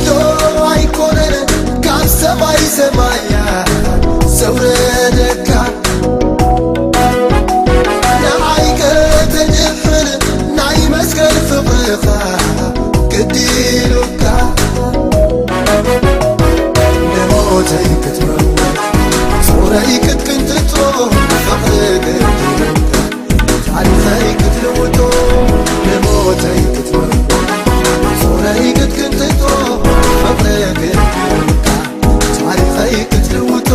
ዶ ኣይኮነን ካብ ሰማይ ሰማያ ዘውረደካ፣ ንዓይ ከተድሕን ናይ መስቀል ፍቕርኻ ግዲ ኢሉካ፣ ንሞተይ ክትመውት ጾረይ ክትቅንጥጦ ፍቕሪ ግዲ ኢሉካ። ታሪኸይ ክትልውጦ ንሞተይ ክትመርዶ ጾረይ ክትቅንጥጦ ፍቕሪ ግድልካ። ታሪኸይ ክትልውጦ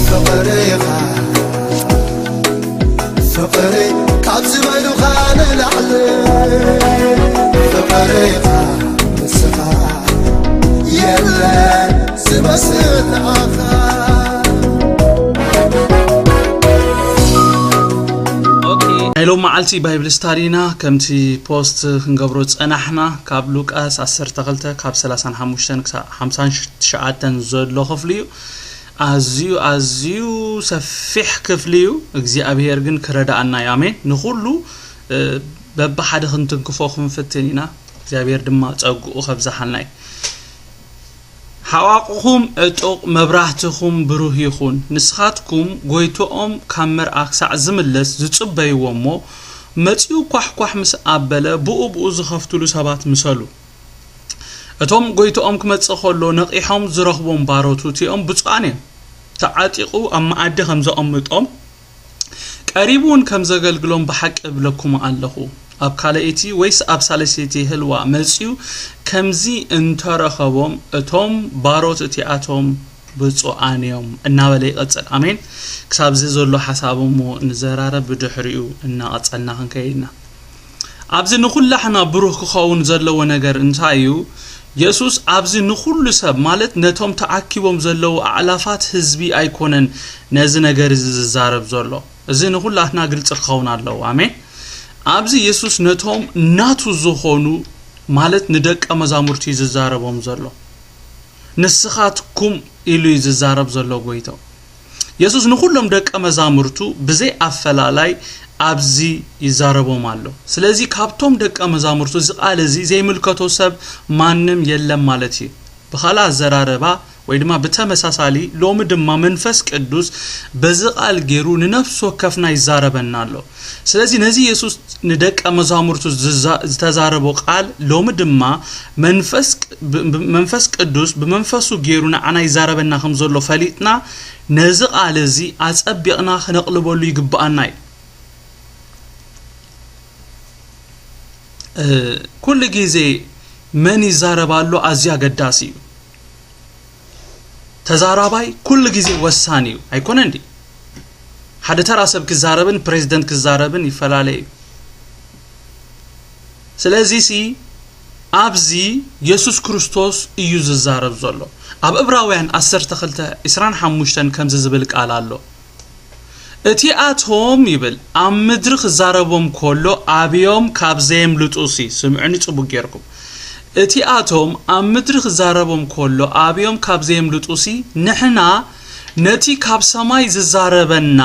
ፍቕርኻ ፍቕሪ ካብ ዝበሉኻ ንላዕሊ ፍቕርኻ ንስኻ የለን ዝመስል ንዓኻ። ናይ ሎም መዓልቲ ባይብል ስታዲና ከምቲ ፖስት ክንገብሮ ዝጸናሕና ካብ ሉቃስ ዓሰርተ ክልተ ካብ ሰላሳን ሓሙሽተን ክሳብ ሓምሳን ትሽዓተን ዘሎ ክፍሊ እዩ። ኣዝዩ ኣዝዩ ሰፊሕ ክፍሊ እዩ። እግዚኣብሔር ግን ክረዳኣና እዩ። ኣሜን። ንኹሉ በብሓደ ክንትንክፎ ክንፍትን ኢና። እግዚኣብሔር ድማ ጸግኡ ከብዝሓልና እዩ። ሓዋቑኹም ዕጡቕ መብራህትኹም ብሩህ ይኹን። ንስኻትኩም ጎይቶኦም ካብ መርዓ ክሳዕ ዝምለስ ዝጽበይዎ እሞ፣ መጺኡ ኳሕኳሕ ምስ ኣበለ ብኡ ብኡ ዝኸፍትሉ ሰባት ምሰሉ። እቶም ጎይቶኦም ክመጽእ ከሎ ነቒሖም ዝረኽቦም ባሮቱ እቲኦም ብፁዓን እዮም። ተዓጢቑ ኣብ መኣዲ ከም ዘቐምጦም ቀሪቡ እውን ከም ዘገልግሎም ብሓቂ እብለኩም ኣለኹ፣ ኣብ ካልኣይቲ ወይስ ኣብ ሳልሰይቲ ህልዋ መጺኡ ከምዚ እንተረኸቦም፣ እቶም ባሮት እቲኣቶም ብፁዓን እዮም እናበለ ይቐጽል። ኣሜን። ክሳብዚ ዘሎ ሓሳብ እሞ ንዘራረብ፣ ብድሕሪኡ እናቐጸልና ክንከይድ ኢና። ኣብዚ ንኹላሕና ብሩህ ክኸውን ዘለዎ ነገር እንታይ እዩ? የሱስ ኣብዚ ንኹሉ ሰብ፣ ማለት ነቶም ተኣኪቦም ዘለዉ ኣዕላፋት ህዝቢ ኣይኮነን ነዚ ነገር እዚ ዝዛረብ ዘሎ። እዚ ንኹላትና ግልጺ ክኸውን ኣለዎ። ኣሜን። ኣብዚ የሱስ ነቶም ናቱ ዝኾኑ፣ ማለት ንደቀ መዛሙርቲ እዩ ዝዛረቦም ዘሎ። ንስኻትኩም ኢሉ እዩ ዝዛረብ ዘሎ ጎይቶ። የሱስ ንኹሎም ደቀ መዛሙርቱ ብዘይ ኣፈላላይ ኣብዚ ይዛረቦም ኣሎ። ስለዚ ካብቶም ደቀ መዛሙርቱ እዚ ቃል እዚ ዘይምልከቶ ሰብ ማንም የለን ማለት እዩ። ብኻልእ ኣዘራርባ ወይ ድማ ብተመሳሳሊ ሎሚ ድማ መንፈስ ቅዱስ በዚ ቃል ገይሩ ንነፍሲ ወከፍና ይዛረበና ኣሎ። ስለዚ ነዚ የሱስ ንደቀ መዛሙርቱ ዝዛ- ዝተዛረቦ ቃል ሎሚ ድማ መንፈስ ቅ- ብ- ብ- መንፈስ ቅዱስ ብመንፈሱ ገይሩ ንዓና ይዛረበና ከም ዘሎ ፈሊጥና ነዚ ቃል እዚ ኣጸቢቕና ክነቕልበሉ ይግብኣና እዩ። ኩሉ ግዜ መን ይዛረብ ኣሎ ኣዝዩ ኣገዳሲ እዩ። ተዛራባይ ኩሉ ግዜ ወሳኒ እዩ ኣይኮነን ድዩ? ሓደ ተራ ሰብ ክዛረብን ፕሬዝደንት ክዛረብን ይፈላለ እዩ። ስለዚ ሲ ኣብዚ የሱስ ክርስቶስ እዩ ዝዛረብ ዘሎ። ኣብ ዕብራውያን ዓሰርተ ክልተ ዕስራን ሓሙሽተን ከምዚ ዝብል ቃል ኣሎ። እቲኣቶም ይብል ኣብ ምድሪ ክዛረቦም ከሎ ኣብዮም ካብ ዘየምልጡ ሲ፣ ስምዑኒ ጽቡቅ ጌርኩም። እቲኣቶም ኣብ ምድሪ ክዛረቦም ከሎ ኣብዮም ካብ ዘየምልጡ ሲ፣ ንሕና ነቲ ካብ ሰማይ ዝዛረበና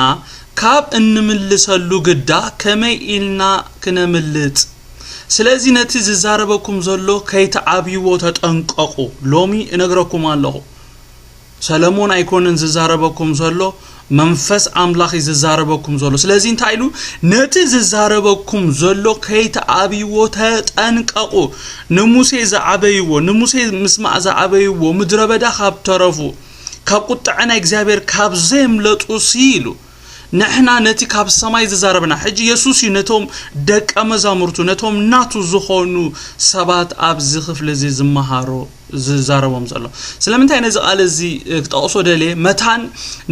ካብ እንምልሰሉ ግዳ ከመይ ኢልና ክነምልጥ? ስለዚ ነቲ ዝዛረበኩም ዘሎ ከይትዓብይዎ ተጠንቀቑ። ሎሚ እነግረኩም ኣለኹ። ሰለሞን ኣይኮነን ዝዛረበኩም ዘሎ፣ መንፈስ ኣምላኽ እዩ ዝዛረበኩም ዘሎ። ስለዚ እንታይ ኢሉ? ነቲ ዝዛረበኩም ዘሎ ከይትኣብይዎ ተጠንቀቑ። ንሙሴ ዝዓበይዎ፣ ንሙሴ ምስማዕ ዝዓበይዎ ምድረ በዳ ካብ ተረፉ፣ ካብ ቁጥዐ ናይ እግዚኣብሔር ካብ ዘየምለጡ ሲ ኢሉ። ንሕና ነቲ ካብ ሰማይ ዝዛረበና፣ ሕጂ የሱስ እዩ ነቶም ደቀ መዛሙርቱ፣ ነቶም ናቱ ዝኾኑ ሰባት ኣብዚ ክፍሊ እዚ ዝመሃሮ ዝዛረቦም ዘሎ። ስለምንታይ ነዚ ቃል እዚ ክጠቕሶ ደልየ? መታን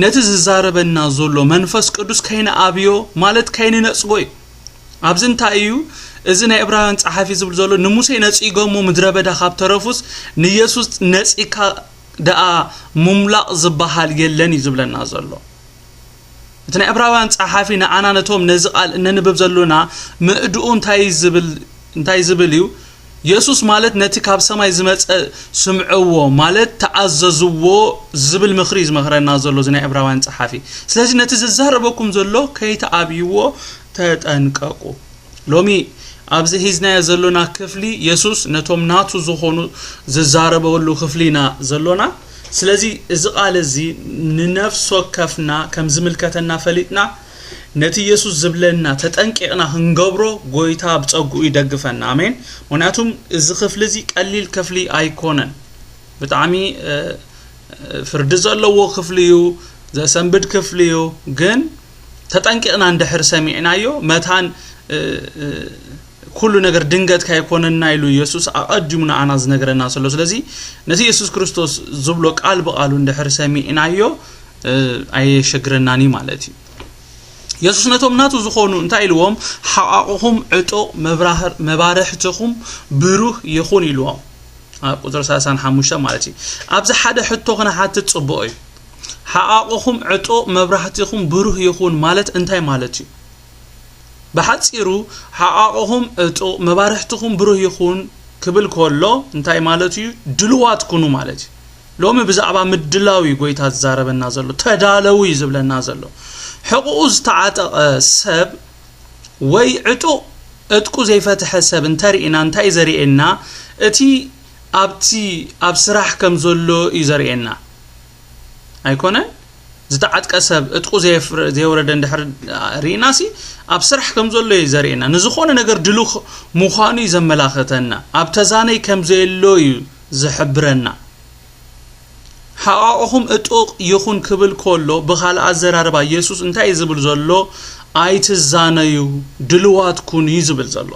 ነቲ ዝዛረበና ዘሎ መንፈስ ቅዱስ ከይንኣብዮ፣ ማለት ከይንነጽጎ እዩ። ኣብዚ እንታይ እዩ እዚ ናይ ዕብራውያን ጸሓፊ ዝብል ዘሎ? ንሙሴ ነጺጎሞ ምድረ በዳ ካብ ተረፉስ ንየሱስ ነጺካ ደኣ ምምላቕ ዝበሃል የለን እዩ ዝብለና ዘሎ። እቲ ናይ ዕብራውያን ጸሓፊ ንዓና ነቶም ነዚ ቃል እነንብብ ዘሎና ምእድኡ እንታይ ዝብል እንታይ ዝብል እዩ? የሱስ ማለት ነቲ ካብ ሰማይ ዝመጸ ስምዕዎ ማለት ተኣዘዝዎ ዝብል ምኽሪ እዩ ዝመኽረና ዘሎ እዚ ናይ ዕብራውያን ጸሓፊ። ስለዚ ነቲ ዝዛረበኩም ዘሎ ከይተኣብይዎ ተጠንቀቁ። ሎሚ ኣብዚ ሒዝናዮ ዘሎና ክፍሊ የሱስ ነቶም ናቱ ዝኾኑ ዝዛረበሉ ክፍሊ ኢና ዘሎና። ስለዚ እዚ ቃል እዚ ንነፍሲ ወከፍና ከም ዝምልከተና ፈሊጥና ነቲ የሱስ ዝብለና ተጠንቂቕና ክንገብሮ ጎይታ ብጸግኡ ይደግፈና። ኣሜን። ምክንያቱም እዚ ክፍሊ እዚ ቀሊል ክፍሊ ኣይኮነን። ብጣዕሚ ፍርዲ ዘለዎ ክፍሊ እዩ፣ ዘሰንብድ ክፍሊ እዩ። ግን ተጠንቂቕና እንድሕር ሰሚዕናዮ መታን ኩሉ ነገር ድንገት ካይኮነና ኢሉ የሱስ ኣቐዲሙ ንኣና ዝነግረና ዘሎ። ስለዚ ነቲ የሱስ ክርስቶስ ዝብሎ ቃል ብቓሉ እንድሕር ሰሚዕናዮ ኣየሸግረናን እዩ ማለት እዩ። የሱስ ነቶም ናቱ ዝኾኑ እንታይ ኢልዎም? ሓቓቕኹም ዕጡቕ፣ መባርሕትኹም ብሩህ ይኹን ኢልዎም። ኣብ ቁፅሪ ሰላሳን ሓሙሽተ ማለት እዩ። ኣብዚ ሓደ ሕቶ ክንሓትት ፅቡቕ እዩ። ሓቓቕኹም ዕጡቕ፣ መብራህትኹም ብሩህ ይኹን ማለት እንታይ ማለት እዩ? ብሓፂሩ ሓቓቕኹም ዕጡቕ፣ መባርሕትኹም ብሩህ ይኹን ክብል ከሎ እንታይ ማለት እዩ? ድልዋት ኩኑ ማለት እዩ። ሎሚ ብዛዕባ ምድላው እዩ ጎይታ ዝዛረበና ዘሎ፣ ተዳለዉ እዩ ዝብለና ዘሎ። ሕቕኡ ዝተዓጠቐ ሰብ ወይ ዕጡቕ ዕጥቁ ዘይፈትሐ ሰብ እንተርኢና እንታይ ዘርእየና? እቲ ኣብቲ ኣብ ስራሕ ከም ዘሎ እዩ ዘርእየና። ኣይኮነን? ዝተዓጥቀ ሰብ ዕጥቁ ዘየፍረ- ዘየውረደ እንድሕር ርኢናሲ ኣብ ስራሕ ከም ዘሎ እዩ ዘርእየና። ንዝኾነ ነገር ድሉኽ ምዃኑ እዩ ዘመላኸተና። ኣብ ተዛነይ ከም ዘየሎ እዩ ዝሕብረና። ሓቓቕኹም ዕጡቕ ይኹን ክብል ከሎ ብኻልእ ኣዘራርባ የሱስ እንታይ እዩ ዝብል ዘሎ? ኣይትዛነዩ፣ ድልዋት ኩኑ እዩ ዝብል ዘሎ።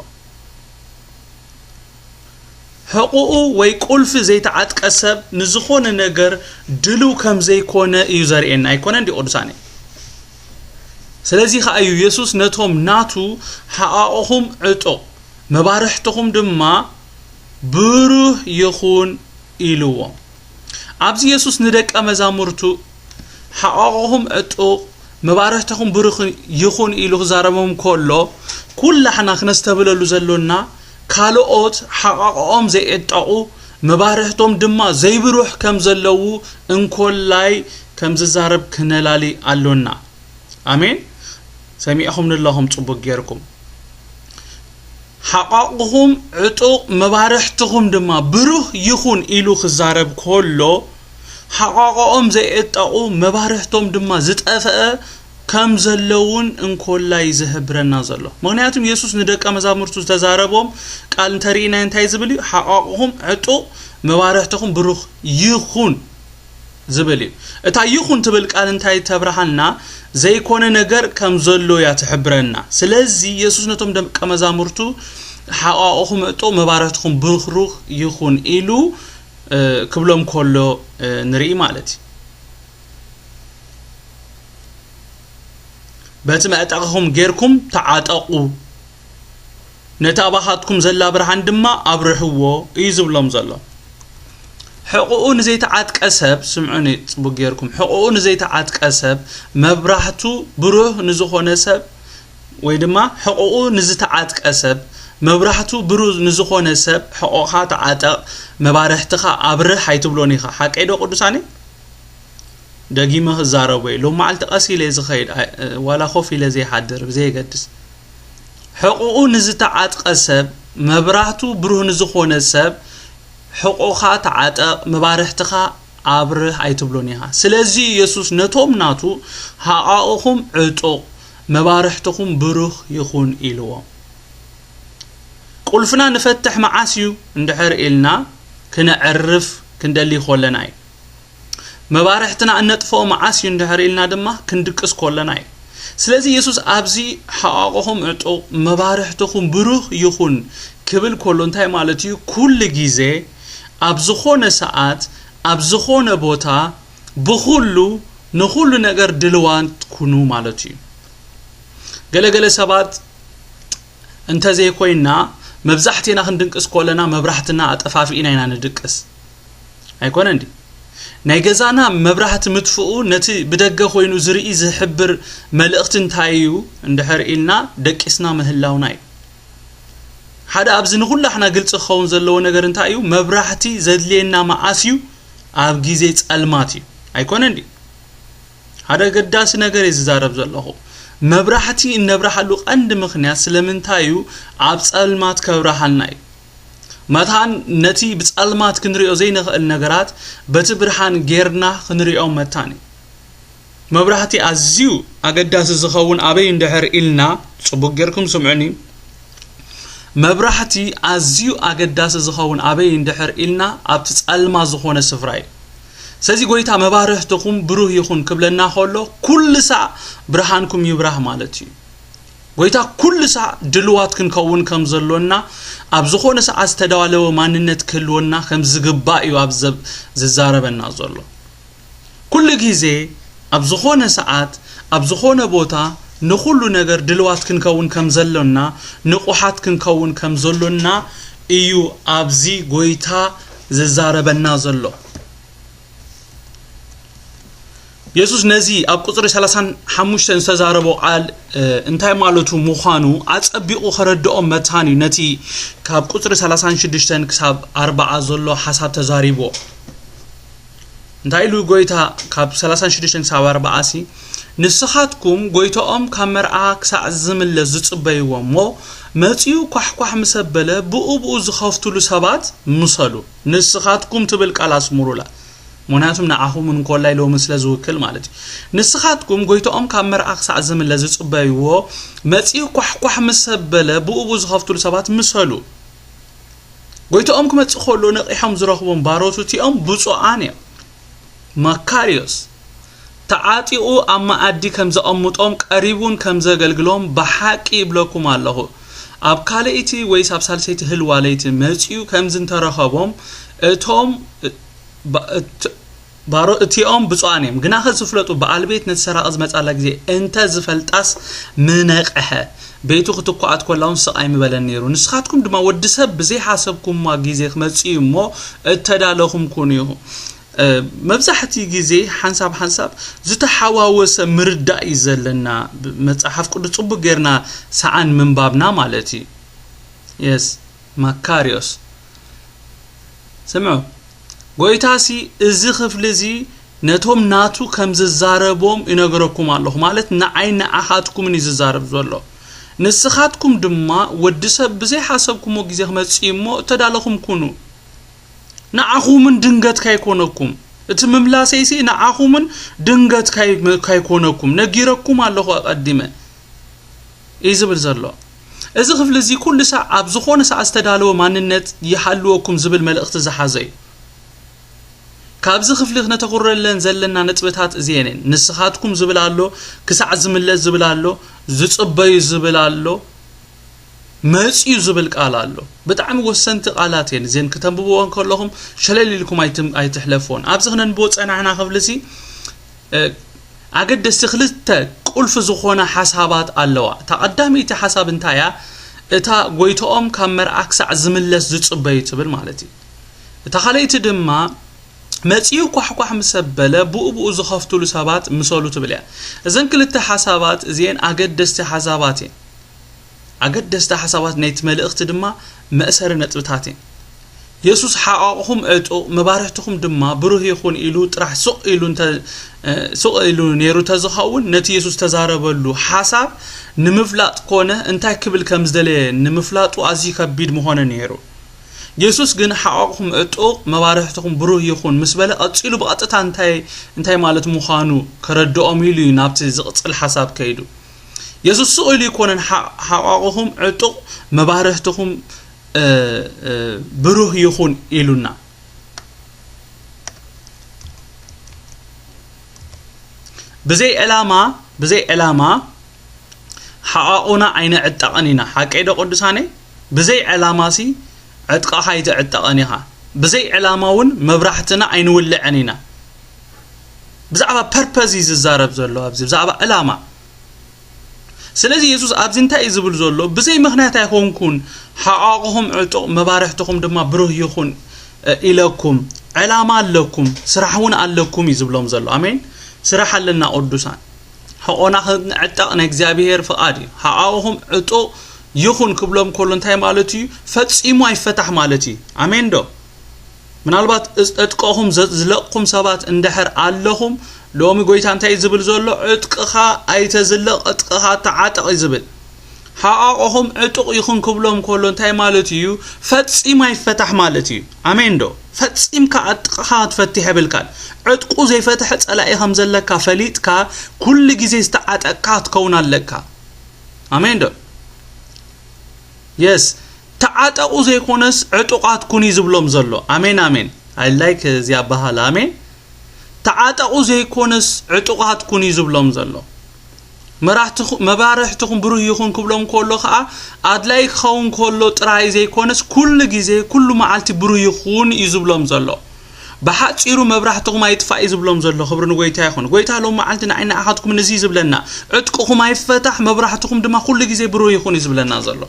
ሕቕኡ ወይ ቁልፊ ዘይተዓጥቀ ሰብ ንዝኾነ ነገር ድልው ከም ዘይኮነ እዩ ዘርእየና። ኣይኮነ እንዲ ቅዱሳን? ስለዚ ኸዓ እዩ የሱስ ነቶም ናቱ ሓቓቕኹም ዕጡቕ መባርሕትኹም ድማ ብሩህ ይኹን ኢልዎም። ኣብዚ የሱስ ንደቀ መዛሙርቱ ሓቓቕኹም ዕጡቕ መባርሕትኹም ብሩኽ ይኹን ኢሉ ክዛረቦም ከሎ ኩላሕና ክነስተብለሉ ዘሎና ካልኦት ሓቓቕኦም ዘይዕጠቑ መባርሕቶም ድማ ዘይብሩህ ከም ዘለዉ እንኮላይ ከም ዝዛረብ ክነላሊ ኣሎና። ኣሜን። ሰሚዕኹም ንለኹም ጽቡቅ ጌርኩም። ሓቓቕኹም ዕጡቕ መባርሕትኹም ድማ ብሩህ ይኹን ኢሉ ክዛረብ ከሎ ሓቓቕኦም ዘይዕጠቑ መባርሕቶም ድማ ዝጠፍአ ከም ዘለውን እንኮላይ ዝሕብረና ዘሎ። ምክንያቱም የሱስ ንደቀ መዛሙርቱ ዝተዛረቦም ቃል እንተርኢና እንታይ ዝብል እዩ? ሓቓቕኹም ዕጡቕ መባርሕትኹም ብሩኽ ይኹን ዝብል እዩ። እታ ይኹን ትብል ቃል እንታይ ተብርሃልና? ዘይኮነ ነገር ከም ዘሎ እያ ትሕብረና። ስለዚ የሱስ ነቶም ደቀ መዛሙርቱ ሓቓቕኹም ዕጡቕ መባርሕትኹም ብሩኽ ይኹን ኢሉ ክብሎም ከሎ ንርኢ ማለት እዩ። በቲ መዕጠቕኹም ጌርኩም ተዓጠቑ፣ ነቲ ኣባኻትኩም ዘላ ብርሃን ድማ ኣብርህዎ እዩ ዝብሎም ዘሎ። ሕቕኡ ንዘይተዓጥቀ ሰብ፣ ስምዑኒ ጽቡቕ ጌርኩም፣ ሕቕኡ ንዘይተዓጥቀ ሰብ መብራህቱ ብሩህ ንዝኾነ ሰብ ወይ ድማ ሕቕኡ ንዝተዓጥቀ ሰብ መብራህቱ ብሩህ ንዝኾነ ሰብ ሕቕኻ ተዓጠቕ፣ መባርሕትኻ ኣብርህ ኣይትብሎን ኢኻ። ሓቀይ ዶ ቅዱሳኒ? ደጊመ ክዛረቦ እየ። ሎም መዓልቲ ቀስ ኢለ ዝኸይድ፣ ዋላ ኮፍ ኢለ ዘይሓድር፣ ብዘየገድስ። ሕቕኡ ንዝተዓጥቀ ሰብ፣ መብራህቱ ብሩህ ንዝኾነ ሰብ፣ ሕቑኻ ተዓጠቕ፣ መባርሕትኻ ኣብርህ ኣይትብሎን ኢኻ። ስለዚ የሱስ ነቶም ናቱ፣ ሓቓቕኹም ዕጡቕ፣ መባርሕትኹም ብሩህ ይኹን ኢልዎም። ቁልፍና ንፈትሕ መዓስ እዩ እንድሕር ኢልና፣ ክነዕርፍ ክንደሊ ከለና እዩ። መባርሕትና እነጥፍኦ መዓስ እዩ እንድሕር ኢልና ድማ ክንድቅስ ከለና እዩ። ስለዚ የሱስ ኣብዚ ሓቓቕኹም ዕጡቕ መባርሕትኹም ብሩህ ይኹን ክብል ከሎ እንታይ ማለት እዩ? ኩሉ ግዜ ኣብ ዝኾነ ሰዓት ኣብ ዝኾነ ቦታ ብኹሉ ንኹሉ ነገር ድልዋት ኩኑ ማለት እዩ። ገለገለ ሰባት እንተዘይኮይና መብዛሕትና ክንድንቅስ ከለና መብራህትና ኣጠፋፊእና ኢና ንድቅስ። ኣይኮነ እንዲ ናይ ገዛና መብራህቲ ምጥፍኡ ነቲ ብደገ ኮይኑ ዝርኢ ዝሕብር መልእኽቲ እንታይ እዩ እንድሕር ኢልና ደቂስና ምህላውና እዩ። ሓደ ኣብዚ ንኹላሕና ግልፂ ክኸውን ዘለዎ ነገር እንታይ እዩ? መብራህቲ ዘድልየና መዓስ እዩ? ኣብ ግዜ ጸልማት እዩ። ኣይኮነ እንዲ ሓደ ገዳሲ ነገር እየ ዝዛረብ ዘለኹ። መብራህቲ እነብርሃሉ ቀንዲ ምኽንያት ስለምንታይ እዩ? ኣብ ጸልማት ከብርሃልና እዩ። መታን ነቲ ብጸልማት ክንሪኦ ዘይንኽእል ነገራት በቲ ብርሃን ጌርና ክንሪኦ መታን እዩ። መብራህቲ ኣዝዩ ኣገዳሲ ዝኸውን ኣበይ እንድሕር ኢልና፣ ጽቡቕ ጌርኩም ስምዑኒ። መብራህቲ ኣዝዩ ኣገዳሲ ዝኸውን ኣበይ እንድሕር ኢልና፣ ኣብቲ ጸልማ ዝኾነ ስፍራ እዩ። ስለዚ ጎይታ መባርህትኹም ብሩህ ይኹን ክብለና ከሎ፣ ኩሉ ሳዕ ብርሃንኩም ይብራህ ማለት እዩ። ጎይታ ኩሉ ሳዕ ድልዋት ክንከውን ከም ዘሎና፣ ኣብ ዝኾነ ሰዓት ዝተዳለወ ማንነት ክህልወና ከም ዝግባእ እዩ ኣብ ዘብ-፣ ዝዛረበና ዘሎ። ኩሉ ግዜ ኣብ ዝኾነ ሰዓት ኣብ ዝኾነ ቦታ ንኹሉ ነገር ድልዋት ክንከውን ከም ዘሎና፣ ንቑሓት ክንከውን ከም ዘሎና እዩ ኣብዚ ጎይታ ዝዛረበና ዘሎ። የሱስ ነዚ ኣብ ቁጽሪ ሰላሳን ሓሙሽተን ዝተዛረቦ ቃል፣ እ፣ እንታይ ማለቱ ምዃኑ ኣጸቢቑ ከረድኦም መታን እዩ። ነቲ ካብ ቁጽሪ ሰላሳን ሽዱሽተን ክሳብ ኣርባዓ ዘሎ ሓሳብ ተዛሪብዎ። እንታይ ኢሉ ጎይታ ካብ ሰላሳን ሽዱሽተን ክሳብ ኣርባዓ ሲ? "ንስኻትኩም ጎይታኦም ካብ መርዓ ክሳዕ ዝምለስ ዝጽበይዎ እሞ፣ መጺኡ ኳሕኳሕ ምስ ኣበለ ብኡ ብኡ ዝኸፍቱሉ ሰባት ምሰሉ።" ንስኻትኩም ትብል ቃል ኣስምሩላ። ምኽንያቱም ንዓኹም እንኮላይ ሎሚ ስለ ዝውክል ማለት እዩ። "ንስኻትኩም ጎይታኦም ካብ መርዓ ክሳዕ ዝምለስ ዝጽበይዎ፣ መጺኡ ኳሕኳሕ ምስ ኣበለ ብኡ ብኡ ዝኸፍቱሉ ሰባት ምሰሉ።" ጎይታኦም ክመጽእ ከሎ ነቒሖም ዝረኽቦም ባሮቱ እቲኦም ብፁዓን እዮም። ማካርዮስ፣ ተዓጢቑ ኣብ መኣዲ ከም ዘቐምጦም ቀሪቡን ከም ዘገልግሎም ብሓቂ ይብለኩም ኣለኹ። ኣብ ካልኣይቲ ወይስ ኣብ ሳልሰይቲ ህልዋ ለይቲ መጺኡ ከምዚ እንተረኸቦም፣ እቶም፣ ባ-፣ እት-፣ ባሮ-፣ እቲኦም ብፁዓን እዮም። ግናኸ ዝፍለጡ በዓል ቤት ነቲ ሰራቒ ዝመጻላ ግዜ እንተ ዝፈልጣስ ምነቕሐ፣ ቤቱ ክትኳዓት ኮላ እውን ስቕ ኣይምበለን ነይሩ። ንስኻትኩም ድማ ወዲ ሰብ ብዘይሓሰብኩማ ግዜ ክመጽእ እዩ እሞ እተዳለኹም ኩኑ። እ፣ መብዛሕትኡ ግዜ ሓንሳብ ሓንሳብ ዝተሓዋወሰ ምርዳእ እዩ ዘለና። ብ-፣ መጽሓፍ ቅዱስ ጽቡቕ ጌርና ሰዓን ምንባብና ማለት እዩ። የስ፣ ማካርዮስ። ስምዑ፣ ጎይታሲ እዚ ክፍሊ እዚ ነቶም ናቱ ከም ዝዛረቦም ይነግረኩም ኣለኹ፣ ማለት ንዓይ ንዓኻትኩምን እዩ ዝዛረብ ዘሎ። ንስኻትኩም ድማ ወዲ ሰብ ብዘይሓሰብኩሞ ግዜ ክመጽእ እዩ እሞ እተዳለኹም ኩኑ። ንዓኹምን ድንገት ካይኮነኩም። እቲ ምምላሰይሲ ንዓኹምን ድንገት ካይ-፣ ካይኮነኩም። ነጊረኩም ኣለኹ ኣቐዲመ። እዩ ዝብል ዘሎ። እዚ ክፍሊ እዚ ኩሉ ሳዕ ኣብ ዝኾነ ሰዓት ዝተዳለወ ማንነት ይሃልወኩም ዝብል መልእኽቲ ዝሓዘ እዩ። ካብዚ ክፍሊ ክነተኹረለን ዘለና ነጥብታት እዚኤን እየን። ንስኻትኩም ዝብል ኣሎ፣ ክሳዕ ዝምለስ ዝብል ኣሎ፣ ዝጽበዩ ዝብል ኣሎ፣ መጽዩ ዝብል ቃል ኣሎ። ብጣዕሚ ወሰንቲ ቃላት እየን። እዚኤን ክተንብብዎ እንከለኹም ሸለል ኢልኩም ኣይትም-፣ ኣይትሕለፍዎን። ኣብዚ ክነንብቦ ጸናሕና ክፍሊ እዚ፣ እ፣ ኣገደስቲ ክልተ ቁልፊ ዝኾና ሓሳባት ኣለዋ። እታ ቀዳመይቲ ሓሳብ እንታይ እያ? እታ ጎይታኦም ካብ መርዓ ክሳዕ ዝምለስ ዝጽበዩ ትብል ማለት እዩ። እታ ካልኣይቲ ድማ መጺኡ ኳሕኳሕ ምስ ኣበለ ብኡ ብኡ ዝኸፍትሉ ሰባት ምሰሉ ትብል እያ። እዘን ክልተ ሓሳባት እዚኤን ኣገደስቲ ሓሳባት እየን። ኣገደስቲ ሓሳባት ናይቲ መልእኽቲ ድማ መእሰሪ ነጥብታት እየን። የሱስ ሓቓቕኹም ዕጡቕ፣ መባርህትኹም ድማ ብሩህ ይኹን ኢሉ ጥራሕ ስቕ ኢሉ እንተ-፣ እ፣ ስቕ ኢሉ ነይሩ ተዝኸውን፣ ነቲ የሱስ ዝተዛረበሉ ሓሳብ ንምፍላጥ ኮነ እንታይ ክብል ከም ዝደለየ ንምፍላጡ ኣዝዩ ከቢድ ምኾነ ነይሩ። የሱስ ግን ሓቓቕኹም ዕጡቕ፣ መባርህትኹም ብሩህ ይኹን ምስ በለ፣ ቀጺሉ ብቐጥታ እንታይ፣ እንታይ ማለት ምዃኑ ከረድኦም ኢሉ እዩ ናብቲ ዝቕጽል ሓሳብ ከይዱ። የሱስ ስቕ ኢሉ ኣይኮነን ሓ-፣ ሓቓቕኹም ዕጡቕ፣ መባርህትኹም፣ እ፣ እ፣ ብሩህ ይኹን ኢሉና። ብዘይ ዕላማ፣ ብዘይ ዕላማ ሓቓቑና ኣይንዕጠቕን ኢና። ሓቀይ ዶ ቅዱሳነይ? ብዘይ ዕላማሲ ዕጥቃኻ ኣይትዕጠቕን ኢኻ። ብዘይ ዕላማ እውን መብራህትና ኣይንውልዕን ኢና። ብዛዕባ ፐርፐዝ እዩ ዝዛረብ ዘሎ ኣብዚ፣ ብዛዕባ ዕላማ። ስለዚ የሱስ ኣብዚ እንታይ እዩ ዝብል ዘሎ? ብዘይ ምኽንያት ኣይኮንኩን፣ ሓቓቕኹም ዕጡቕ፣ መባርህትኹም ድማ ብሩህ ይኹን፣ እ፣ ኢለኩም። ዕላማ ኣለኩም፣ ስራሕ እውን ኣለኩም እዩ ዝብሎም ዘሎ። ኣሜን። ስራሕ ኣለና ቅዱሳን። ሕቆና ክንዕጠቕ ናይ እግዚኣብሔር ፍቓድ እዩ። ሓቓቕኹም ዕጡቕ ይኹን ክብሎም ከሎ እንታይ ማለት እዩ? ፈጺሙ ኣይፈታሕ ማለት እዩ። ኣሜን ዶ? ምናልባት እዝ-፣ ዕጥቆኹም ዘ-፣ ዝለቕኹም ሰባት እንድሕር ኣለኹም፣ ሎሚ ጎይታ እንታይ እዩ ዝብል ዘሎ? ዕጥቅኻ ኣይተዝልቕ፣ ዕጥቅኻ ተዓጠቕ እዩ ዝብል። ሓቓቕኹም ዕጡቕ ይኹን ክብሎም ከሎ እንታይ ማለት እዩ? ፈጺሙ ኣይፈታሕ ማለት እዩ። ኣሜን ዶ? ፈጺምካ ዕጥቅኻ ክትፈትሕ የብልካን። ዕጥቁ ዘይፈትሐ ጸላኢ ከም ዘለካ ፈሊጥካ፣ ኩሉ ግዜ ዝተዓጠቕካ ክትከውን ኣለካ። ኣሜን ዶ? የስ። ተዓጠቑ ዘይኮነስ ዕጡቓት ኩኑ እዩ ዝብሎም ዘሎ። ኣሜን፣ ኣሜን። I like እዚ ኣባሃላ። ኣሜን። ተዓጠቑ ዘይኮነስ ዕጡቓት ኩኑ እዩ ዝብሎም ዘሎ። መራሕትኹ-፣ መባርሕትኹም ብሩህ ይኹን ክብሎም ከሎ ኸዓ፣ ኣድላይ ክኸውን ከሎ ጥራይ ዘይኮነስ ኩሉ ግዜ፣ ኩሉ መዓልቲ ብሩህ ይኹን እዩ ዝብሎም ዘሎ። ብሓጺሩ መብራህትኹም ኣይጥፋእ እዩ ዝብሎም ዘሎ። ክብሪ ንጎይታ ይኹን። ጎይታ ሎም መዓልቲ ንዓይ ንኣኻትኩም እዚ እዩ ዝብለና። ዕጥቅኹም ኣይፈታሕ፣ መብራህትኹም ድማ ኩሉ ግዜ ብሩህ ይኹን እዩ ዝብለና ዘሎ።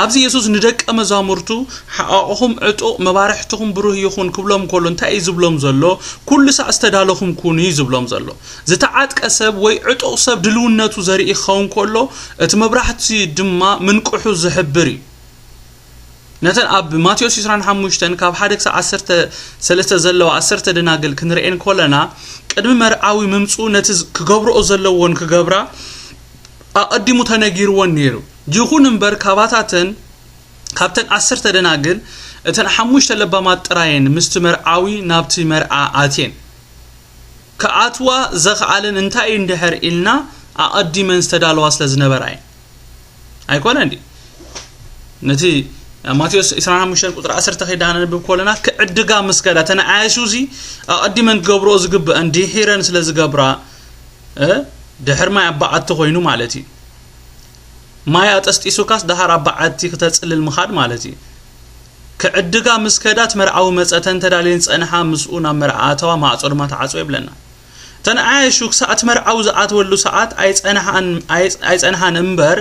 ኣብዚ የሱስ ንደቀ መዛሙርቱ፣ ሓቓቕኹም ዕጡቕ፣ መባርሕትኹም ብሩህ ይኹን ክብሎም ከሎ እንታይ እዩ ዝብሎም ዘሎ? ኩሉ ሳዕ ዝተዳለኹም ኩኑ እዩ ዝብሎም ዘሎ። ዝተዓጥቀ ሰብ ወይ ዕጡቕ ሰብ ድልውነቱ ዘርኢ ክኸውን ከሎ፣ እቲ መብራህቲ ድማ ምንቅሑ ዝሕብር እዩ። ነተን ኣብ ማቴዎስ ዕስራን ሓሙሽተን ካብ ሓደ ክሳብ ዓሰርተ ሰለስተ ዘለዋ ዓሰርተ ደናግል ክንርእየን ከለና፣ ቅድሚ መርዓዊ ምምጽኡ ነቲ ዝ-፣ ክገብርኦ ዘለዎን ክገብራ ኣቐዲሙ ተነጊርወን ነይሩ። ይኹን እምበር፣ ካባታተን፣ ካብተን ዓሰርተ ደናግል፣ እተን ሓሙሽተ ለባማት ጥራየን ምስቲ መርዓዊ ናብቲ መርዓ ኣትየን። ክኣትዋ ዘኽኣለን እንታይ እዩ እንድሕር ኢልና፣ ኣቐዲመን ዝተዳለዋ ስለ ዝነበራ እየን። ኣይኮነን ድዩ? ነቲ ማቴዎስ ዕስራን ሓሙሽተን ቁጽሪ ዓሰርተ ከይዳ ነንብብ ከለና፣ ክዕድጋ ምስ ከዳ፣ ተን ዓያሹ እዚ ኣቐዲመን ክገብርኦ ዝግብአን ድሒረን ስለ ዝገብራ፣ እ፣ ድሕር ማይ ኣብ በዓቲ ኮይኑ ማለት እዩ። ማይ ኣጠስጢሱካስ ደሃር ኣብ በዓቲ ክተጽልል ምኻድ ማለት እዩ። ክዕድጋ ምስ ከዳ፣ እቲ መርዓዊ መጸ፣ እተን ተዳልየን ዝጸንሓ ምስኡ ናብ መርዓ ኣተዋ፣ ማዕጾ ድማ ተዓጽወ ይብለና። እተን ዓያሹ ክሳዕ እቲ መርዓዊ ዝኣተወሉ ሰዓት ኣይጸንሓን፣ ኣይ-፣ ኣይጸንሓን እምበር፣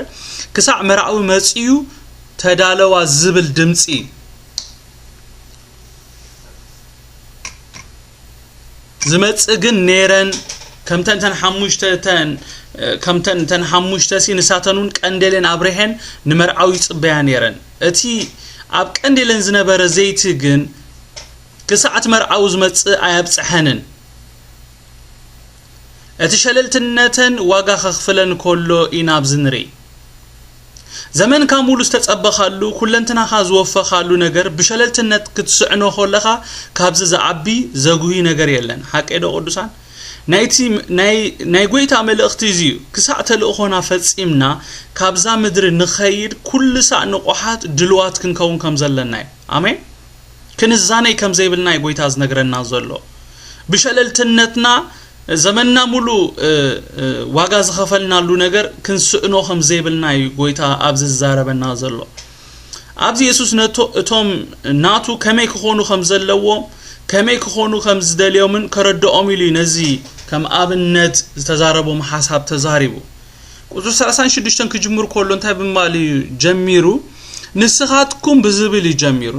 ክሳዕ መርዓዊ መጺኡ ተዳለዋ ዝብል ድምጺ ዝመጽእ ግን ነይረን። ከምተን እተን ሓሙሽተ እተን፣ ከምተን እተን ሓሙሽተ ሲ ንሳተን እውን ቀንዴለን ኣብሪሐን ንመርዓዊ ይጽበያ ነይረን። እቲ ኣብ ቀንዴለን ዝነበረ ዘይቲ ግን ክሳዕ እቲ መርዓዊ ዝመጽእ ኣየብጽሐንን። እቲ ሸለልትነተን ዋጋ ከኽፍለን ከሎ ኢና ኣብዚ ንርኢ። ዘመንካ ሙሉ ዝተጸበኻሉ፣ ኩለንትናኻ ዝወፈኻሉ ነገር ብሸለልትነት ክትስዕኖ ከለኻ፣ ካብዚ ዝዓቢ ዘጉሂ ነገር የለን። ሓቀይ ዶ ቅዱሳን? ናይቲ፣ ናይ፣ ናይ ጎይታ መልእኽቲ እዚ እዩ። ክሳዕ ተልእኾና ፈጺምና ካብዛ ምድሪ ንኸይድ፣ ኩሉ ሳዕ ንቑሓት ድልዋት ክንከውን ከም ዘለና እዩ። ኣሜን። ክንዛነይ ከም ዘይብልና እዩ ጎይታ ዝነግረና ዘሎ። ብሸለልትነትና ዘመንና ሙሉ፣ እ፣ እ፣ ዋጋ ዝኸፈልናሉ ነገር ክንስእኖ ከም ዘይብልና እዩ ጎይታ ኣብዚ ዝዛረበና ዘሎ። ኣብዚ የሱስ ነቶ-፣ እቶም ናቱ ከመይ ክኾኑ ከም ዘለዎም፣ ከመይ ክኾኑ ከም ዝደልዮምን ከረድኦም ኢሉ እዩ ነዚ ከም ኣብነት ዝተዛረቦም ሓሳብ ተዛሪቡ። ቁጽሪ ሰላሳን ሽዱሽተን ክጅምር ከሎ እንታይ ብምባል እዩ ጀሚሩ? ንስኻትኩም ብዝብል እዩ ጀሚሩ።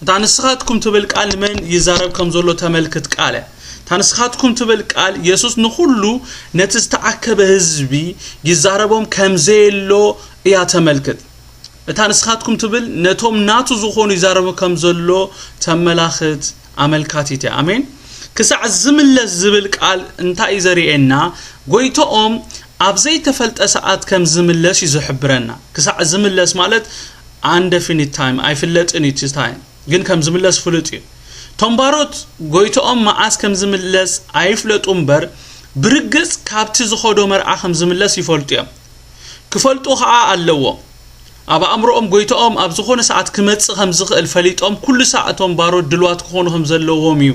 እታ ንስኻትኩም ትብል ቃል ንመን ይዛረብ ከም ዘሎ ተመልክት ቃል እያ። እታ ንስኻትኩም ትብል ቃል የሱስ ንኹሉ ነቲ ዝተኣከበ ህዝቢ ይዛረቦም ከም ዘየሎ እያ ተመልክት። እታ ንስኻትኩም ትብል ነቶም ናቱ ዝኾኑ ይዛረቡ ከም ዘሎ ተመላኽት ኣመልካቲት እያ። ኣሜን። ክሳዕ ዝምለስ ዝብል ቃል እንታይ እዩ ዘርእየና? ጎይቶኦም ኣብ ዘይተፈልጠ ሰዓት ከም ዝምለስ እዩ ዝሕብረና። ክሳዕ ዝምለስ ማለት undefinite time፣ ኣይፍለጥን እዩ እቲ ታይም፣ ግን ከም ዝምለስ ፍሉጥ እዩ። ቶም ባሮት ጎይቶኦም መዓስ ከም ዝምለስ ኣይፍለጡ እምበር፣ ብርግጽ ካብቲ ዝኸዶ መርዓ ከም ዝምለስ ይፈልጡ እዮም። ክፈልጡ ኸኣ ኣለዎም። ኣብ ኣእምሮኦም ጎይቶኦም ኣብ ዝኾነ ሰዓት ክመጽእ ከም ዝኽእል ፈሊጦም፣ ኩሉ ሰዓት እቶም ባሮት ድልዋት ክኾኑ ከም ዘለዎም እዩ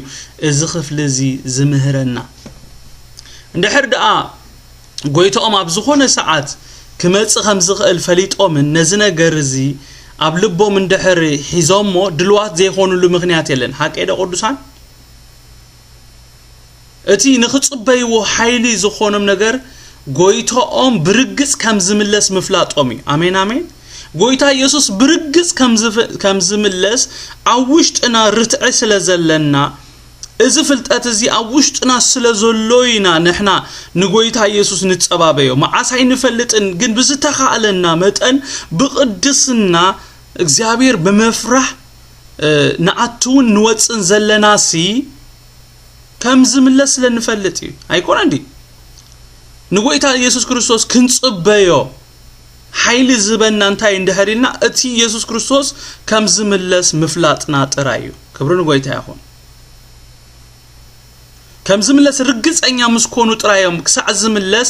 እዚ ክፍሊ እዚ ዝምህረና። እንድሕር ደኣ ጎይቶኦም ኣብ ዝኾነ ሰዓት ክመጽእ ከም ዝኽእል ፈሊጦምን ነዚ ነገር እዚ ኣብ ልቦም እንድሕር ሒዞሞ ድልዋት ዘይኾኑሉ ምኽንያት የለን። ሓቀይ ዶ ቅዱሳን? እቲ ንኽጽበይዎ ሓይሊ ዝኾኖም ነገር ጎይታኦም ብርግጽ ከም ዝምለስ ምፍላጦም እዩ። ኣሜን፣ ኣሜን። ጎይታ ኢየሱስ ብርግጽ ከም ዝፍ-፣ ከም ዝምለስ ኣብ ውሽጥና ርትዒ ስለ ዘለና፣ እዚ ፍልጠት እዚ ኣብ ውሽጥና ስለ ዘሎ ኢና ንሕና ንጎይታ ኢየሱስ ንጸባበዮ። መዓስ ኣይንፈልጥን፣ ግን ብዝተኻእለና መጠን ብቕድስና እግዚኣብሔር ብምፍራሕ ንኣትውን ንወፅን ዘለናሲ ከም ዝምለስ ስለ ንፈልጥ እዩ። ኣይኮነ እንዲ ንጎይታ ኢየሱስ ክርስቶስ ክንፅበዮ ሓይሊ ዝበና እንታይ እንድሕር ኢልና፣ እቲ ኢየሱስ ክርስቶስ ከም ዝምለስ ምፍላጥና ጥራይ እዩ። ክብሪ ንጎይታ ይኹን። ከም ዝምለስ ርግፀኛ ምስ ኮኑ ጥራይ እዮም ክሳዕ ዝምለስ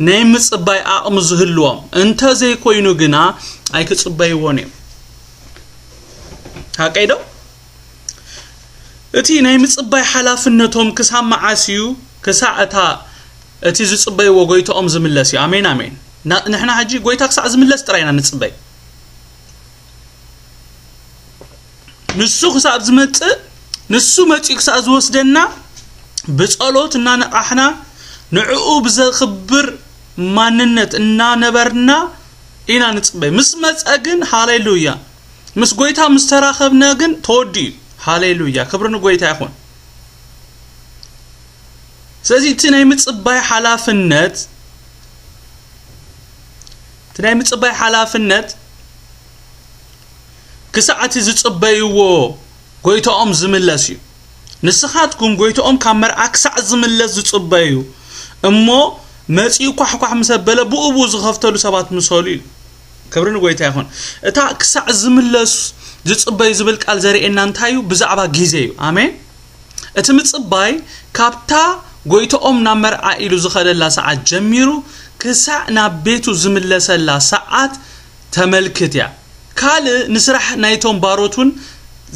ናይ ምፅባይ ዓቕሚ ዝህልዎም። እንተ ዘይኮይኑ ግና ኣይክፅበይዎን እዮም። ሓቀይ ዶ? እቲ ናይ ምፅባይ ሓላፍነቶም ክሳብ መዓስ እዩ? ክሳዕ እታ እቲ ዝፅበይዎ ጎይታኦም ዝምለስ እዩ። ኣሜን ኣሜን። ንሕና ሕጂ ጎይታ ክሳዕ ዝምለስ ጥራይ ኢና ንፅበይ። ንሱ ክሳብ ዝመፅእ፣ ንሱ መፂኡ ክሳብ ዝወስደና ብፀሎት እናነቓሕና ንዕኡ ብዘኽብር ማንነት እናነበርና ኢና ንፅበይ። ምስ መፀ ግን ሃሌሉያ፣ ምስ ጎይታ ምስ ተራኸብና ግን ተወዲኡ። ሃሌሉያ፣ ክብሪ ንጎይታ ይኹን። ስለዚ እቲ ናይ ምፅባይ ሓላፍነት እቲ ናይ ምፅባይ ሓላፍነት ክሳዕ እቲ ዝፅበይዎ ጎይታኦም ዝምለስ እዩ። ንስኻትኩም ጎይታኦም ካብ መርዓ ክሳዕ ዝምለስ ዝፅበዩ እሞ መፂኡ ኳሕኳሕ ምስ ኣበለ ብኡ ብኡ ዝኸፍተሉ ሰባት ምሰሉ ኢሉ። ክብሪ ንጎይታ ይኹን። እታ ክሳዕ ዝምለስ ዝፅበዩ ዝብል ቃል ዘርእየና እንታይ እዩ? ብዛዕባ ግዜ እዩ። ኣሜን። እቲ ምፅባይ ካብታ ጎይታኦም ናብ መርዓ ኢሉ ዝኸደላ ሰዓት ጀሚሩ ክሳዕ ናብ ቤቱ ዝምለሰላ ሰዓት ተመልክት እያ። ካልእ ንስራሕ ናይቶም ባሮት እውን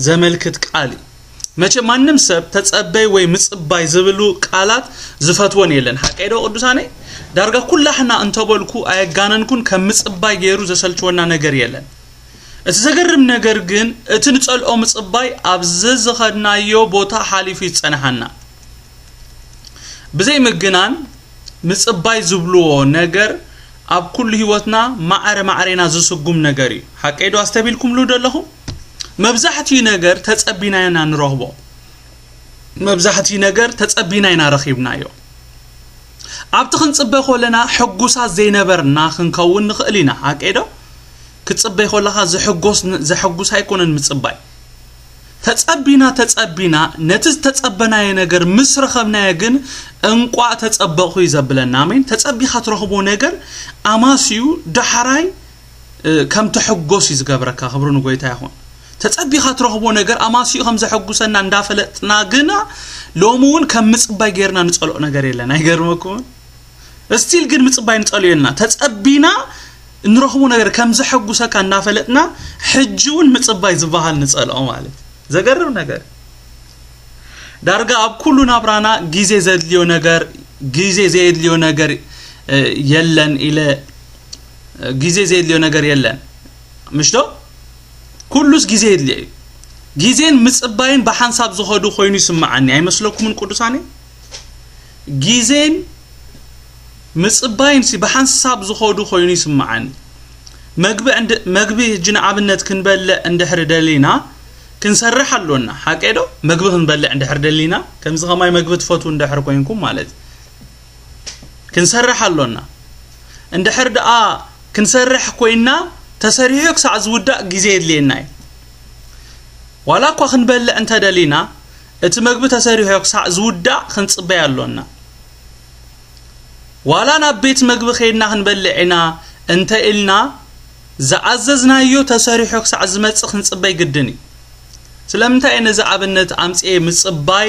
ዘመልክት ቃል እዩ። መቸ ማንም ሰብ ተጸበይ ወይ ምጽባይ ዝብሉ ቃላት ዝፈትወን የለን። ሓቀይ ዶ ቅዱሳነይ? ዳርጋ ኩላሕና እንተበልኩ ኣየጋነንኩን፣ ከም ምጽባይ ገይሩ ዘሰልችወና ነገር የለን። እቲ ዘገርም ነገር ግን እቲ ንጸልኦ ምጽባይ ኣብ ዝኸድናዮ ቦታ ሓሊፉ ይጸንሓና። ብዘይ ምግናን ምጽባይ ዝብልዎ ነገር ኣብ ኩሉ ህይወትና ማዕረ ማዕሬና ዝስጉም ነገር እዩ። ሓቀይ ዶ ኣስተቢልኩምሉ ደለኹም? መብዛሕትኡ ነገር ተጸቢና ኢና ንረኽቦ። መብዛሕትኡ ነገር ተጸቢና ኢና ረኺብናዮ። ኣብቲ ክንጽበ ከለና ሕጉሳት ዘይነበርና ክንከውን ንኽእል ኢና። ሓቀይ ዶ? ክትጽበይ ከለኻ ዘሕጎስ-፣ ዘሕጉስ ኣይኮነን ምጽባይ። ተጸቢና፣ ተጸቢና፣ ነቲ ዝተጸበናዮ ነገር ምስ ረኸብናዮ ግን እንቋዕ ተጸበቕኹ እዩ ዘብለና። ኣሜን። ተጸቢኻ ትረኽቦ ነገር ኣማስዩ ዳሕራይ፣ እ፣ ከም ትሕጎስ እዩ ዝገብረካ። ክብሪ ንጎይታ ይኹን። ተጸቢኻ ትረኽቦ ነገር ኣማስዩ ከም ዘሐጉሰና እንዳፈለጥና ግና ሎሚ እውን ከም ምጽባይ ጌርና ንጸልኦ ነገር የለን። ኣይገርመኩምን? እስቲል ግን ምጽባይ ንጸልኦ የለና። ተጸቢና እንረኽቦ ነገር ከም ዘሐጉሰካ እናፈለጥና ሕጂ እውን ምጽባይ ዝበሃል ንጸልኦ ማለት እዩ። ዘገርም ነገር። ዳርጋ ኣብ ኩሉ ናብራና ግዜ ዘድልዮ ነገር፣ ግዜ ዘየድልዮ ነገር፣ እ፣ የለን ኢለ፣ እ፣ ግዜ ዘየድልዮ ነገር የለን። ምሽ ዶ? ኩሉስ ግዜ የድልዮ እዩ። ግዜን ምጽባይን ብሓንሳብ ዝኸዱ ኮይኑ ይስምዓኒ። ኣይመስለኩምን ቅዱሳነይ? ግዜን ምጽባይን ሲ ብሓንሳብ ዝኸዱ ኮይኑ ይስምዓኒ። መግቢ እንድ-፣ መግቢ ሕጂ ንኣብነት ክንበልዕ እንድሕሪ ደሊና ክንሰርሕ ኣሎና። ሓቀይ ዶ? መግቢ ክንበልዕ እንድሕሪ ደሊና፣ ከምዚ ከማይ መግቢ ትፈትዉ እንድሕሪ ኮይንኩም ማለት እዩ። ክንሰርሕ ኣሎና። እንድሕር ደኣ ክንሰርሕ ኮይና፣ ተሰሪሑ ክሳዕ ዝውዳእ ግዜ የድልየና እዩ። ዋላ እኳ ክንበልዕ እንተደሊና፣ እቲ መግቢ ተሰሪሑ ክሳዕ ዝውዳእ ክንጽበይ ኣሎና። ዋላ ናብ ቤት መግቢ ከይድና ክንበልዕ ኢና እንተ ኢልና፣ ዝኣዘዝናዮ ተሰሪሑ ክሳዕ ዝመጽእ ክንጽበይ ግድን እዩ። ስለምንታይ እየ ነዚ ኣብነት ኣምጽኤ? ምጽባይ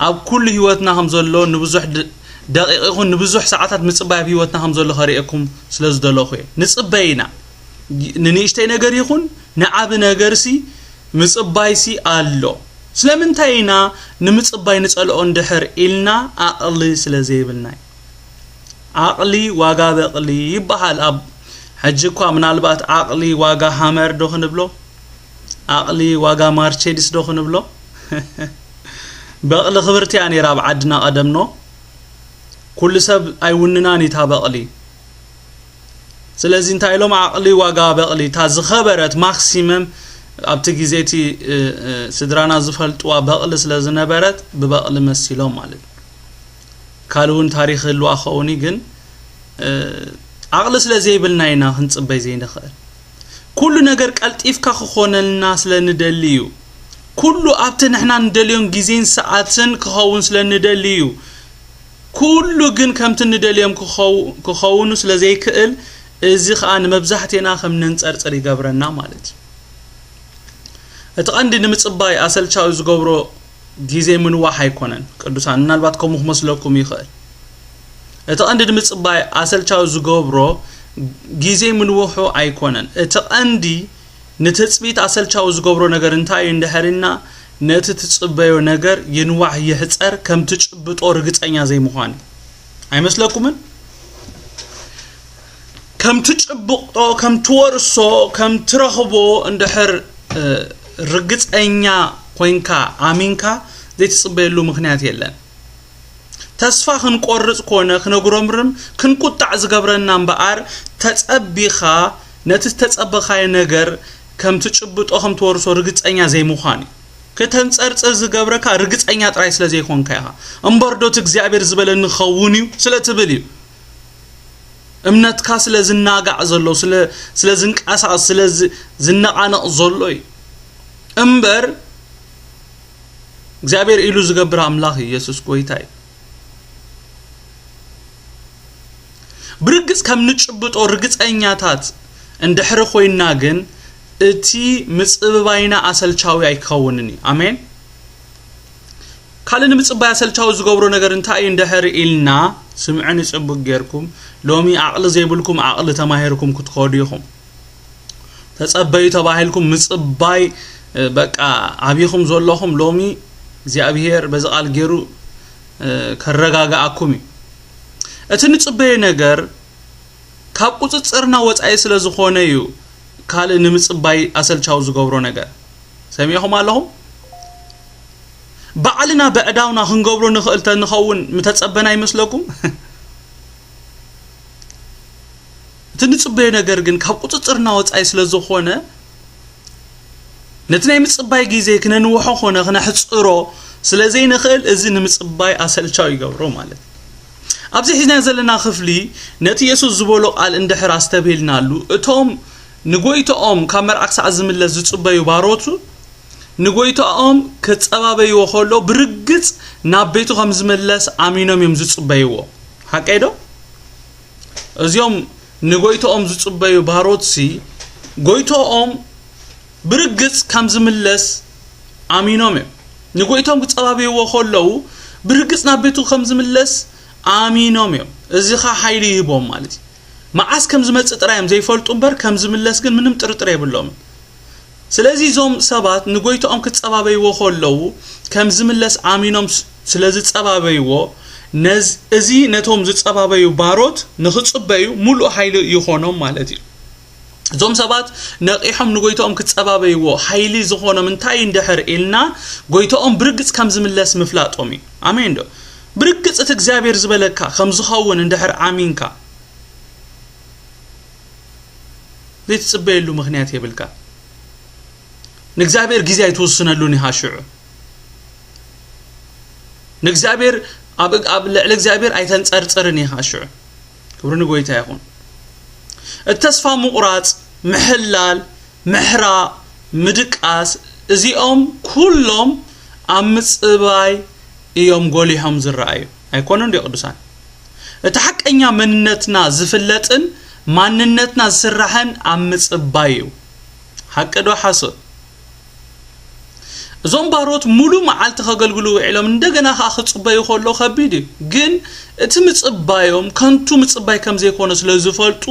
ኣብ ኩሉ ህይወትና ከም ዘሎ፣ ንብዙሕ ድ-፣ ደቂቕ ይኹን ንብዙሕ ሰዓታት ምጽባይ ኣብ ህይወትና ከም ዘሎ ከርእየኩም ስለ ዝደለኹ እየ። ንጽበይ ኢና። ንንእሽተይ ነገር ይኹን ንዓቢ ነገርሲ ምጽባይሲ ኣሎ። ስለምንታይ ኢና ንምጽባይ ንጸልኦ እንድሕር ኢልና ዓቕሊ ስለ ዘይብልና እዩ። ዓቕሊ ዋጋ በቕሊ ይበሃል። ኣብ ሕጂ እኳ ምናልባት ዓቕሊ ዋጋ ሃመር ዶ ክንብሎ? ዓቕሊ ዋጋ ማርቸዲስ ዶ ክንብሎ? በቕሊ ክብርቲ እያ ነይራ ኣብ ዓድና ቀደምኖ። ኩሉ ሰብ ኣይውንናን እዩ እታ በቕሊ። ስለዚ እንታይ ኢሎም? ዓቕሊ ዋጋ በቕሊ፣ እታ ዝኸበረት ማክሲመም ኣብቲ ግዜ እቲ፣ እ፣ እ፣ ስድራና ዝፈልጥዋ በቕሊ ስለ ዝነበረት ብበቕሊ መሲሎም ማለት እዩ። ካልእ እውን ታሪኽ ህልዋ ክኸውን እዩ፣ ግን፣ እ፣ ዓቕሊ ስለ ዘይብልና ኢና ክንጽበይ ዘይንኽእል። ኩሉ ነገር ቀልጢፍካ ክኾነልና ስለ ንደሊ እዩ። ኩሉ ኣብቲ ንሕና ንደልዮን ግዜን ሰዓትን ክኸውን ስለ ንደሊ እዩ። ኩሉ ግን ከምቲ ንደልዮም ክኸው-፣ ክኸውኑ ስለ ዘይክእል፣ እዚ ኸኣ ንመብዛሕቴና ከም ነንጸርጽር ይገብረና ማለት እዩ። እቲ ቀንዲ ንምጽባይ ኣሰልቻዊ ዝገብሮ ግዜ ምንዋሕ ኣይኮነን። ቅዱሳን፣ ምናልባት ከምኡ ክመስለኩም ይኽእል። እቲ ቀንዲ ንምጽባይ ኣሰልቻዊ ዝገብሮ ግዜ ምንውሑ ኣይኮነን። እቲ ቀንዲ ንትጽቢት ኣሰልቻዊ ዝገብሮ ነገር እንታይ እዩ እንድሕር ኢልና፣ ነቲ ትጽበዮ ነገር ይንዋሕ ይሕጸር ከም ትጭብጦ ርግጸኛ ዘይምዃን እዩ። ኣይመስለኩምን? ከም ትጭብጦ፣ ከም ትወርሶ፣ ከም ትረኽቦ እንድሕር፣ እ፣ ርግጸኛ ኮይንካ፣ ኣሚንካ፣ ዘይትጽበየሉ ምኽንያት የለን። ተስፋ ክንቆርጽ ኮነ ክነጉረምርም ክንቁጣዕ ዝገብረና እምበኣር፣ ተጸቢኻ ነቲ ዝተጸበኻዮ ነገር ከም ትጭብጦ ከም ትወርሶ ርግጸኛ ዘይምዃን እዩ። ከተንጸርጽር ዝገብረካ ርግጸኛ ጥራይ ስለ ዘይኮንካ ኢኻ። እምበር ዶ እቲ እግዚኣብሔር ዝበለኒ ክኸውን እዩ ስለ ትብል እዩ። እምነትካ ስለ ዝናጋዕ ዘሎ፣ ስለ፣ ስለ ዝንቀሳቐስ፣ ስለ ዝ-፣ ዝነቓነቕ ዘሎ እዩ። እምበር እግዚኣብሔር ኢሉ ዝገብር ኣምላኽ እዩ፣ የሱስ ጎይታ እዩ። ብርግጽ ከም ንጭብጦ ርግጸኛታት እንድሕሪ ኮይንና ግን፣ እቲ ምጽብባይና ኣሰልቻዊ ኣይክኸውንን እዩ። ኣሜን። ካልእ ንምጽባይ ኣሰልቻዊ ዝገብሮ ነገር እንታይ እዩ እንድሕር ኢልና፣ ስምዑኒ ጽቡቕ ጌርኩም፣ ሎሚ ዓቕሊ ዘይብልኩም ዓቕሊ ተማሂርኩም ክትከዱ ኢኹም። ተጸበዩ ተባሂልኩም ምጽባይ፣ እ፣ በቃ፣ ኣብኹም ዘለኹም ሎሚ እግዚኣብሔር በዚ ቃል ገይሩ፣ እ፣ ከረጋግኣኩም እዩ። እቲ ንጽበዮ ነገር ካብ ቁጽጽርና ወጻኢ ስለ ዝኾነ እዩ ካልእ ንምጽባይ ኣሰልቻዊ ዝገብሮ ነገር። ሰሚዕኹም ኣለኹም? ባዕልና ብዕዳውና ክንገብሮ ንኽእል ተንኸውን ምተጸበና ይመስለኩም? እቲ ንጽበዮ ነገር ግን ካብ ቁጽጽርና ወጻኢ ስለ ዝኾነ፣ ነቲ ናይ ምጽባይ ግዜ ክነንውሖ ኾነ ክነሕጽሮ ስለ ዘይንኽእል፣ እዚ ንምጽባይ ኣሰልቻዊ ይገብሮ ማለት እዩ። ኣብዚ ሒዝና ዘለና ክፍሊ፣ ነቲ የሱስ ዝበሎ ቃል እንድሕር ኣስተብሂልናሉ፣ እቶም ንጎይትኦም ካብ መርዓ ክሳዕ ዝምለስ ዝጽበዩ ባሮቱ፣ ንጎይትኦም ክጸባበይዎ ከሎ፣ ብርግጽ ናብ ቤቱ ከም ዝምለስ ኣሚኖም እዮም ዝጽበይዎ። ሓቀይ ዶ? እዚኦም ንጎይትኦም ዝጽበዩ ባሮትሲ፣ ጎይትኦም ብርግጽ ከም ዝምለስ ኣሚኖም እዮም። ንጎይትኦም ክጸባበይዎ ከለዉ፣ ብርግጽ ናብ ቤቱ ከም ዝምለስ ኣሚኖም እዮም። እዚ ኸኣ ሓይሊ ይህቦም ማለት እዩ። መዓስ ከም ዝመጽእ ጥራይ እዮም ዘይፈልጡ እምበር፣ ከም ዝምለስ ግን ምንም ጥርጥር የብሎምን። ስለዚ እዞም ሰባት ንጎይትኦም ክጸባበይዎ ከለዉ፣ ከም ዝምለስ ኣሚኖም ስ-፣ ስለ ዝጸባበይዎ፣ ነዝ-፣ እዚ ነቶም ዝጸባበዩ ባሮት ንኽጽበዩ ምሉእ ሓይሊ ይኾኖም ማለት እዩ። እዞም ሰባት ነቒሖም ንጎይትኦም ክጸባበይዎ ሓይሊ ዝኾኖም እንታይ እንድሕር ኢልና፣ ጎይትኦም ብርግጽ ከም ዝምለስ ምፍላጦም እዩ። ኣሜን ዶ? ብርግጽ እቲ እግዚኣብሔር ዝበለካ ከም ዝኸውን እንድሕር ኣሚንካ፣ ዘይትጽበየሉ ምኽንያት የብልካ። ንእግዚኣብሔር ግዜ ኣይትውስነሉን ኢኻ ሽዑ። ንእግዚኣብሔር፣ ኣብ፣ ኣብ ልዕሊ እግዚኣብሔር ኣይተንጸርጽርን ኢኻ ሽዑ። ክብሪ ንጎይታ ይኹን። እቲ ተስፋ ምቑራጽ፣ ምሕላል፣ ምሕራቕ፣ ምድቃስ፣ እዚኦም ኩሎም ኣብ ምጽባይ እዮም ጎሊሖም ዝረኣዩ። ኣይኮኑን ድዮ ቅዱሳን? እቲ ሓቀኛ መንነትና ዝፍለጥን ማንነትና ዝስራሕን ኣብ ምጽባይ እዩ። ሓቂ ዶ ሓሶት? እዞም ባሮት ሙሉ መዓልቲ ከገልግሉ ውዒሎም እንደገና ኸኣ ክጽበዩ ከሎ ከቢድ እዩ። ግን እቲ ምጽባዮም ከንቱ ምጽባይ ከም ዘይኮነ ስለ ዝፈልጡ፣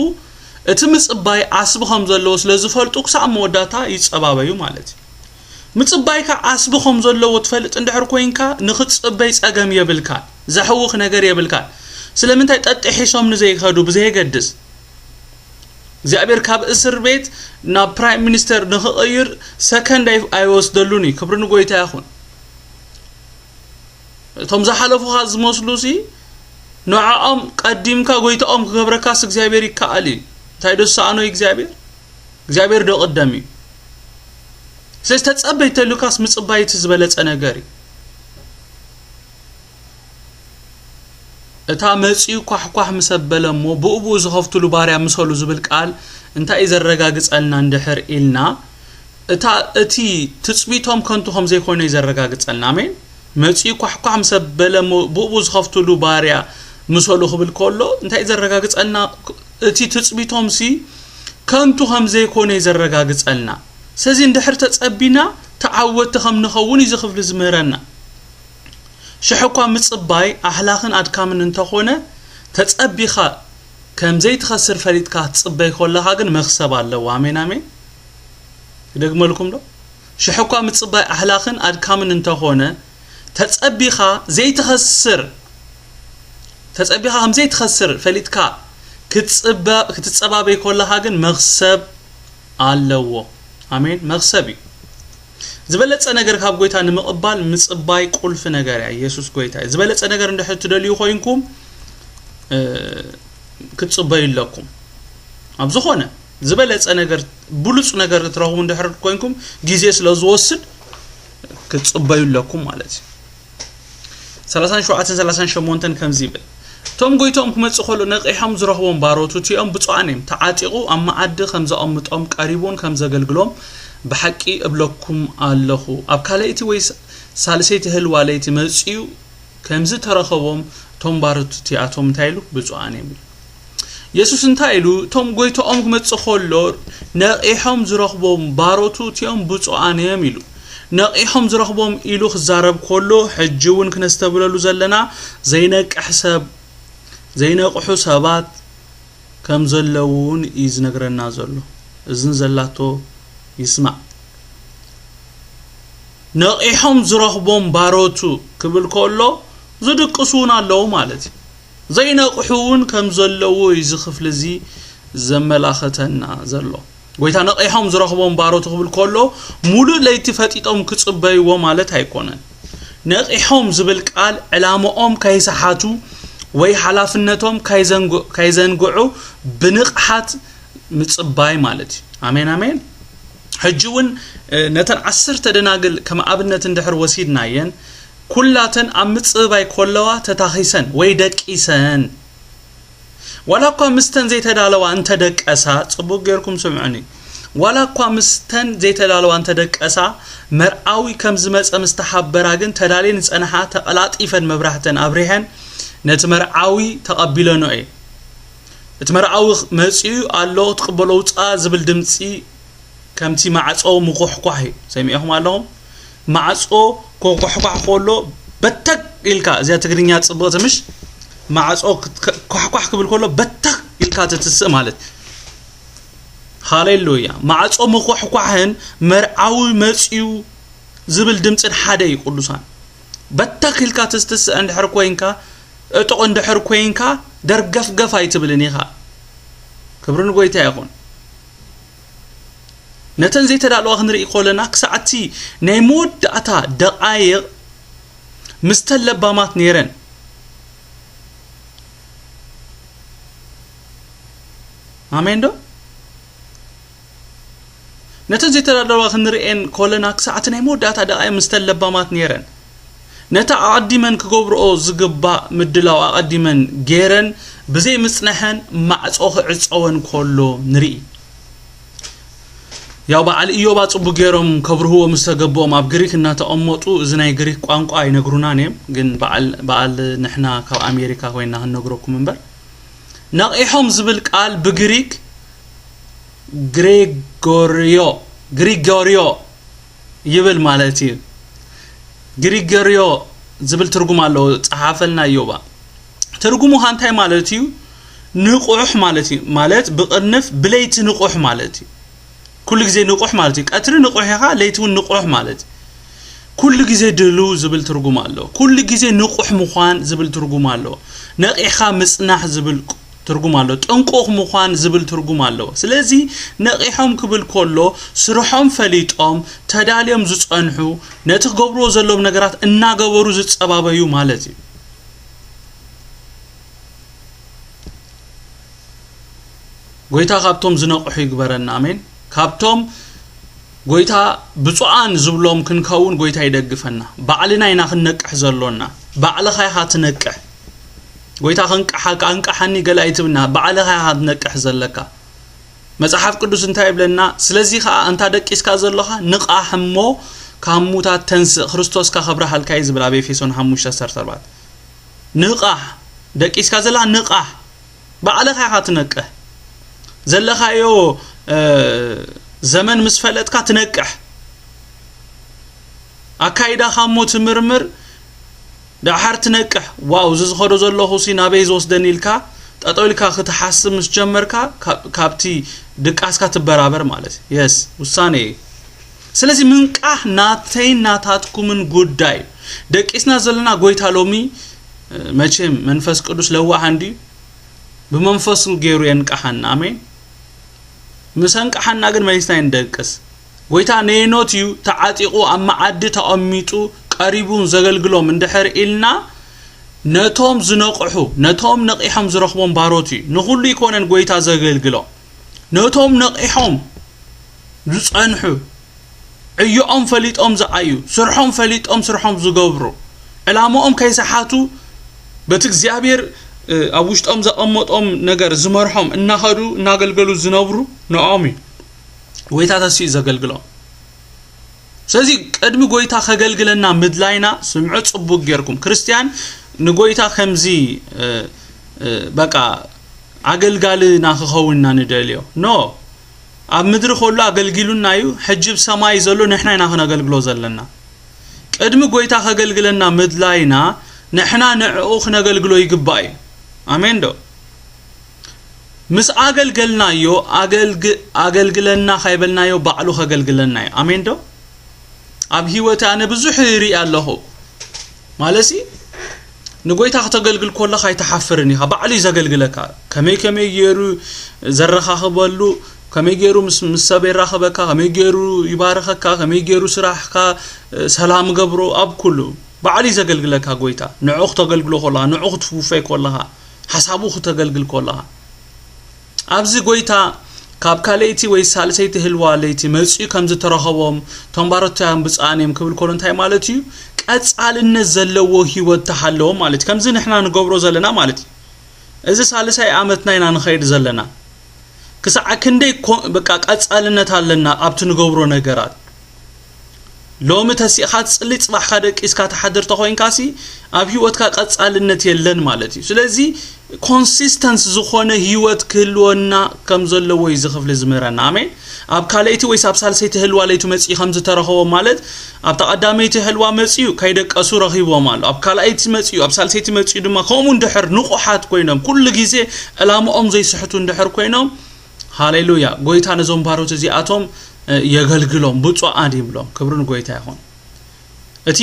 እቲ ምጽባይ ዓስቢ ከም ዘለዎ ስለ ዝፈልጡ ክሳብ መወዳእታ ይጸባበዩ ማለት እዩ። ምጽባይካ ዓስቢ ከም ዘለዎ ትፈልጥ እንድሕር ኮይንካ፣ ንኽትጽበይ ጸገም የብልካን። ዘሕውኽ ነገር የብልካን። ስለምንታይ ጠጢሒሶም ንዘይከዱ ብዘየገድስ፣ እግዚኣብሔር ካብ እስር ቤት ናብ ፕራይም ሚኒስተር ንኽቕይር ሰከንድ ኣይ-፣ ኣይወስደሉን እዩ። ክብሪ ንጎይታ ይኹን። እቶም ዝሓለፉኻ ዝመስሉ ሲ፣ ንዕኦም ቀዲምካ ጎይታኦም ክገብረካስ እግዚኣብሔር ይከኣል እዩ። እንታይ ዶ ዝሰኣኖ እዩ እግዚኣብሔር? እግዚኣብሔር ዶ ቅደም እዩ? ስለዚ ተጸበይ ተሉካስ ምጽባይ እቲ ዝበለጸ ነገር እዩ። እታ መጺኡ ኳሕኳሕ ምስ ኣበለ እሞ ብኡብኡ ዝኸፍትሉ ባርያ ምሰሉ ዝብል ቃል እንታይ እዩ ዘረጋግጸልና እንድሕር ኢልና፣ እታ፣ እቲ ትጽቢቶም ከንቱ ከም ዘይኮነ እዩ ዘረጋግጸልና። ኣሜን። መጺኡ ኳሕኳሕ ምስ ኣበለ እሞ ብኡብኡ ዝኸፍትሉ ባርያ ምሰሉ ክብል ከሎ እንታይ እዩ ዘረጋግጸልና? እቲ ትጽቢቶምሲ ከንቱ ከም ዘይኮነ እዩ ዘረጋግጸልና። ስለዚ እንድሕር ተጸቢና ተዓወትቲ ከም ንኸውን እዩ እዚ ክፍሊ ዝምህረና። ሽሕ እኳ ምጽባይ ኣህላኽን ኣድካምን እንተኾነ፣ ተጸቢኻ ከም ዘይትኸስር ፈሊጥካ ክትጽበይ ከለኻ ግን መኽሰብ ኣለዎ። ኣሜን፣ ኣሜን። ይደግመልኩም ዶ? ሽሕ እኳ ምጽባይ ኣህላኽን ኣድካምን እንተኾነ፣ ተጸቢኻ ዘይትኸስር፣ ተጸቢኻ ከም ዘይትኸስር ፈሊጥካ ክትጽበ-፣ ክትጸባበይ ከለኻ ግን መኽሰብ ኣለዎ። ኣሜን። መኽሰብ እዩ። ዝበለጸ ነገር ካብ ጎይታ ንምቕባል ምጽባይ ቁልፊ ነገር እያ። ኢየሱስ ጎይታ እዩ። ዝበለጸ ነገር እንድሕር ትደልዩ ኮይንኩም፣ እ፣ ክትጽበዩ ኣለኩም። ኣብ ዝኾነ ዝበለጸ ነገር፣ ብሉጽ ነገር ትረኽቡ እንድሕር ኮይንኩም፣ ግዜ ስለ ዝወስድ ክትጽበዩ ኣለኩም ማለት እዩ። ሰላሳን ሸውዓተን ሰላሳን ሸሞንተን ከምዚ ይብል፣ እቶም ጎይትኦም ክመጽእ ከሎ ነቒሖም ዝረኽቦም ባሮቱ እቲኦም ብፁዓን እዮም። ተዓጢቑ ኣብ መዓዲ ከም ዘቐምጦም ቀሪቡ እውን ከም ዘገልግሎም ብሓቂ እብለኩም ኣለኹ። ኣብ ካልኣይቲ ወይ ሳ-፣ ሳልሰይቲ ህልዋ ለይቲ መጺኡ ከም ዝተረኸቦም እቶም ባሮቱ እቲኣቶም እንታይ ኢሉ? ብፁዓን እዮም ኢሉ። የሱስ እንታይ ኢሉ? እቶም ጎይትኦም ክመጽእ ከሎ ነቒሖም ዝረኽቦም ባሮቱ እቲኦም ብፁዓን እዮም ኢሉ። ነቒሖም ዝረኽቦም ኢሉ ክዛረብ ከሎ፣ ሕጂ እውን ክነስተብህለሉ ዘለና ዘይነቅሕ ሰብ፣ ዘይነቕሑ ሰባት ከም ዘለዉ እውን እዩ ዝነግረና ዘሎ። እዝኒ ዘላቶ ይስማዕ። ነቒሖም ዝረኽቦም ባሮቱ ክብል ከሎ ዝድቅሱ እውን ኣለዉ ማለት እዩ። ዘይነቕሑ እውን ከም ዘለዉ እዩ እዚ ክፍሊ እዚ ዘመላኸተና ዘሎ። ጎይታ ነቒሖም ዝረኽቦም ባሮቱ ክብል ከሎ፣ ሙሉእ ለይቲ ፈጢጦም ክጽበይዎ ማለት ኣይኮነን። ነቒሖም ዝብል ቃል ዕላምኦም ከይሰሓቱ ወይ ሓላፍነቶም ከይዘንግ-፣ ከይዘንግዑ ብንቕሓት ምጽባይ ማለት እዩ። ኣሜን፣ ኣሜን። ሕጂ እውን፣ እ፣ ነተን ዓሰርተ ደናግል ከም ኣብነት እንድሕር ወሲድናየን፣ ኩላተን ኣብ ምጽብባይ ከለዋ ተታኺሰን ወይ ደቂሰን፣ ዋላ እኳ ምስተን ዘይተዳለዋ እንተደቀሳ፣ ጽቡቕ ጌርኩም ስምዑኒ፣ ዋላ እኳ ምስተን ዘይተዳለዋ እንተደቀሳ፣ መርዓዊ ከም ዝመጸ ምስ ተሓበራ ግን ተዳልየን ዝጸንሓ ተቐላጢፈን መብራህተን ኣብሪሀን ነቲ መርዓዊ ተቐቢለንኦ እየ። እቲ መርዓዊ መጺኡ ኣሎ፣ ክትቅበሎ ውጻ ዝብል ድምጺ ከምቲ ማዕጾ ምኹሕኳሕ እዩ። ሰሚዕኹም ኣለኹም? ማዕጾ ክኹሕኳሕ ከሎ በተክ ኢልካ፣ እዚኣ ትግርኛ ጽብቕቲ ምሽ? ማዕጾ ክት-፣ ኳሕኳሕ ክብል ከሎ በተክ ኢልካ ትትስእ ማለት። ሃሌሉያ። ማዕጾ ምኹሕኳሕን መርዓዊ መጺኡ ዝብል ድምጽን ሓደ እዩ ቅዱሳን። በተክ ኢልካ ትስትስእ እንድሕር ኮይንካ፣ እጡቕ እንድሕር ኮይንካ፣ ደርገፍገፍ ኣይትብልን ኢኻ። ክብሪ ንጎይታ ይኹን። ነተን ዘይተዳለዋ ክንርኢ ከለና፣ ክሳዕቲ ናይ መወዳእታ ደቓይቕ ምስተን ለባማት ነይረን። ኣሜን ዶ? ነተን ዘይተዳለዋ ክንርእየን ከለና፣ ክሳዕቲ ናይ መወዳእታ ደቓይቕ ምስተን ለባማት ነይረን። ነታ ኣቐዲመን ክገብርኦ ዝግባእ ምድላው ኣቐዲመን ገይረን ብዘይ ምጽንሐን ማዕጾ ክዕጸወን ከሎ ንርኢ። ያው በዓል ኢዮባ ጽቡቅ ገይሮም ከብርህዎ ምስ ተገብኦም ኣብ ግሪክ እናተቐመጡ እዚ ናይ ግሪክ ቋንቋ ኣይነግሩናን እዮም። ግን በዓል፣ በዓል ንሕና ካብ ኣሜሪካ ኮይና ክንነግረኩም እምበር። ነቒሖም ዝብል ቃል ብግሪክ ግሬጎርዮ፣ ግሪጎርዮ ይብል ማለት እዩ። ግሪጎርዮ ዝብል ትርጉም ኣለዎ። ጸሓፈልና ኢዮባ። ትርጉሙ ኸ እንታይ ማለት እዩ? ንቑሕ ማለት እዩ። ማለት ብቕርንፍ ብለይቲ ንቑሕ ማለት እዩ። ኩሉ ግዜ ንቑሕ ማለት እዩ። ቀትሪ ንቑሕ ኢኻ፣ ለይቲ እውን ንቑሕ ማለት እዩ። ኩሉ ግዜ ድልው ዝብል ትርጉም ኣለዎ። ኩሉ ግዜ ንቑሕ ምዃን ዝብል ትርጉም ኣለዎ። ነቒሕካ ምጽናሕ ዝብል ትርጉም ኣለዎ። ጥንቁቕ ምዃን ዝብል ትርጉም ኣለዎ። ስለዚ ነቒሖም ክብል ከሎ ስርሖም ፈሊጦም ተዳልዮም ዝጸንሑ፣ ነቲ ክገብርዎ ዘለዎም ነገራት እናገበሩ ዝጸባበዩ ማለት እዩ። ጎይታ ካብቶም ዝነቕሑ ይግበረና። ኣሜን። ካብቶም ጎይታ ብፁዓን ዝብሎም ክንከውን ጎይታ ይደግፈና። ባዕልና ኢና ክንነቅሕ ዘሎና። ባዕልኻ ኢኻ ትነቅሕ። ጎይታ ከንቅሓካ፣ ኣንቅሓኒ ገለ ኣይትብልና፣ ባዕልኻ ኢኻ ትነቅሕ ዘለካ። መጽሓፍ ቅዱስ እንታይ ይብለና? ስለዚ ኸኣ እንታ ደቂስካ ዘለኻ ንቓሕ እሞ ካብ ሙታት ተንስእ፣ ክርስቶስካ ከብርሃልካ እዩ ዝብል ኣብ ኤፌሶን ሓሙሽተ ዓሰርተ ኣርባዕተ። ንቓሕ፣ ደቂስካ ዘለኻ ንቓሕ፣ ባዕልኻ ኢኻ ትነቅሕ። ዘለኻዮ እ፣ ዘመን ምስ ፈለጥካ ትነቅሕ። ኣካይዳኻ እሞ ትምርምር፣ ደሓር ትነቅሕ። ዋው፣ እዚ ዝኸዶ ዘለኹ ሲ ናበይ ዝወስደኒ ኢልካ ጠጠው ኢልካ ክትሓስብ ምስ ጀመርካ ካብ- ካብቲ ድቃስካ ትበራበር ማለት እዩ። የስ፣ ውሳኔ እዩ። ስለዚ ምንቃሕ ናተይን ናታትኩምን ጉዳይ እዩ። ደቂስና ዘለና ጎይታ ሎሚ እ፣ መቸም መንፈስ ቅዱስ ለዋህ እንድዩ፣ ብመንፈሱ ገይሩ የንቅሓና። ኣሜን። ምስ ኣንቅሓና ግን መሊስና ይንደቅስ። ጎይታ ነየኖት እዩ ተዓጢቑ ኣብ መዓዲ ተቐሚጡ ቀሪቡን ዘገልግሎም እንድሕር ኢልና፣ ነቶም ዝነቕሑ፣ ነቶም ነቒሖም ዝረኽቦም ባሮት እዩ። ንኹሉ ይኮነን ጎይታ ዘገልግሎ። ነቶም ነቒሖም ዝጸንሑ፣ ዕዮኦም ፈሊጦም ዝዓዩ፣ ስርሖም ፈሊጦም ስርሖም ዝገብሩ፣ ዕላማኦም ከይሰሓቱ በቲ እግዚኣብሔር እ፣ ኣብ ውሽጦም ዘቐመጦም ነገር ዝመርሖም እናኸዱ እናገልገሉ ዝነብሩ ንኦም እዩ ጎይታ ተሲኡ ዘገልግሎም። ስለዚ ቅድሚ ጎይታ ከገልግለና ምድላይና ስምዑ ጽቡቅ ጌርኩም። ክርስትያን ንጎይታ ከምዚ እ፣ እ፣ በቃ ኣገልጋልና ክኸውንና ንደልዮ ኖ። ኣብ ምድሪ ከሎ ኣገልጊሉና እዩ። ሕጂ ብ ሰማይ ዘሎ ንሕና ኢና ክነገልግሎ ዘለና። ቅድሚ ጎይታ ከገልግለና ምድላይና ንሕና ንዕኡ ክነገልግሎ ይግባእ እዩ። ኣሜን ዶ? ምስ ኣገልገልናዮ ኣገልግ ኣገልግለና ካይበልናዮ ባዕሉ ከገልግለና እዩ። ኣሜን ዶ? ኣብ ህይወት ኣነ ብዙሕ ይርኢ ኣለኹ። ማለሲ ንጎይታ ክተገልግል ከለኻ ኣይትሓፍርን ኢኻ። ባዕሉ እዩ ዘገልግለካ። ከመይ ከመይ ገይሩ ዘረኻኽበሉ፣ ከመይ ገይሩ ምስ ምስ ሰብ የራኽበካ፣ ከመይ ገይሩ ይባርኸካ፣ ከመይ ገይሩ ስራሕካ እ፣ ሰላም ገብሮ፣ ኣብ ኩሉ ባዕሉ እዩ ዘገልግለካ ጎይታ። ንዑ ክተገልግሎ ከለኻ፣ ንዑ ክትውፈይ ከለኻ፣ ሓሳቡ ክተገልግል ከለኻ ኣብዚ ጎይታ ካብ ካልኣይቲ ወይ ሳልሰይቲ ህልዋ ለይቲ መጺኡ ከም ዝተረኸቦም እቶም ባሮታውያን ብፁዓን እዮም ክብል ከሎ እንታይ ማለት እዩ? ቀጻልነት ዘለዎ ህይወት ተሃለዎም ማለት እዩ። ከምዚ ንሕና ንገብሮ ዘለና ማለት እዩ። እዚ ሳልሳይ ዓመትና ኢና ንኸይድ ዘለና። ክሳዕ ክንደይ ኮ- በቃ ቀጻልነት ኣለና ኣብቲ ንገብሮ ነገራት። ሎሚ ተሲእኻ ትጽሊ፣ ጽባሕካ ደቂስካ ትሓድር ተኾይንካሲ ኣብ ህይወትካ ቀጻልነት የለን ማለት እዩ። ስለዚ ኮንሲስተንስ ዝኾነ ህይወት ክህልወና ከም ዘለዎ እዩ እዚ ክፍሊ ዝምህረና። ኣሜን። ኣብ ካልኣይቲ ወይስ ኣብ ሳልሰይቲ ህልዋ ለይቱ መጺኡ ከም ዝተረኸቦ ማለት ኣብታ ቀዳመይቲ ህልዋ መጺኡ ከይደቀሱ ረኺብዎም ኣሎ። ኣብ ካልኣይቲ መጺኡ፣ ኣብ ሳልሰይቲ መጺኡ ድማ ከምኡ እንድሕር ንቑሓት ኮይኖም ኩሉ ግዜ ዕላምኦም ዘይስሕቱ እንድሕር ኮይኖም ሃሌሉያ። ጎይታ ነዞም ባሮት እዚኣቶም እ፣ የገልግሎም፣ ብፁዓን ይብሎም። ክብሪ ንጎይታ ይኹን። እቲ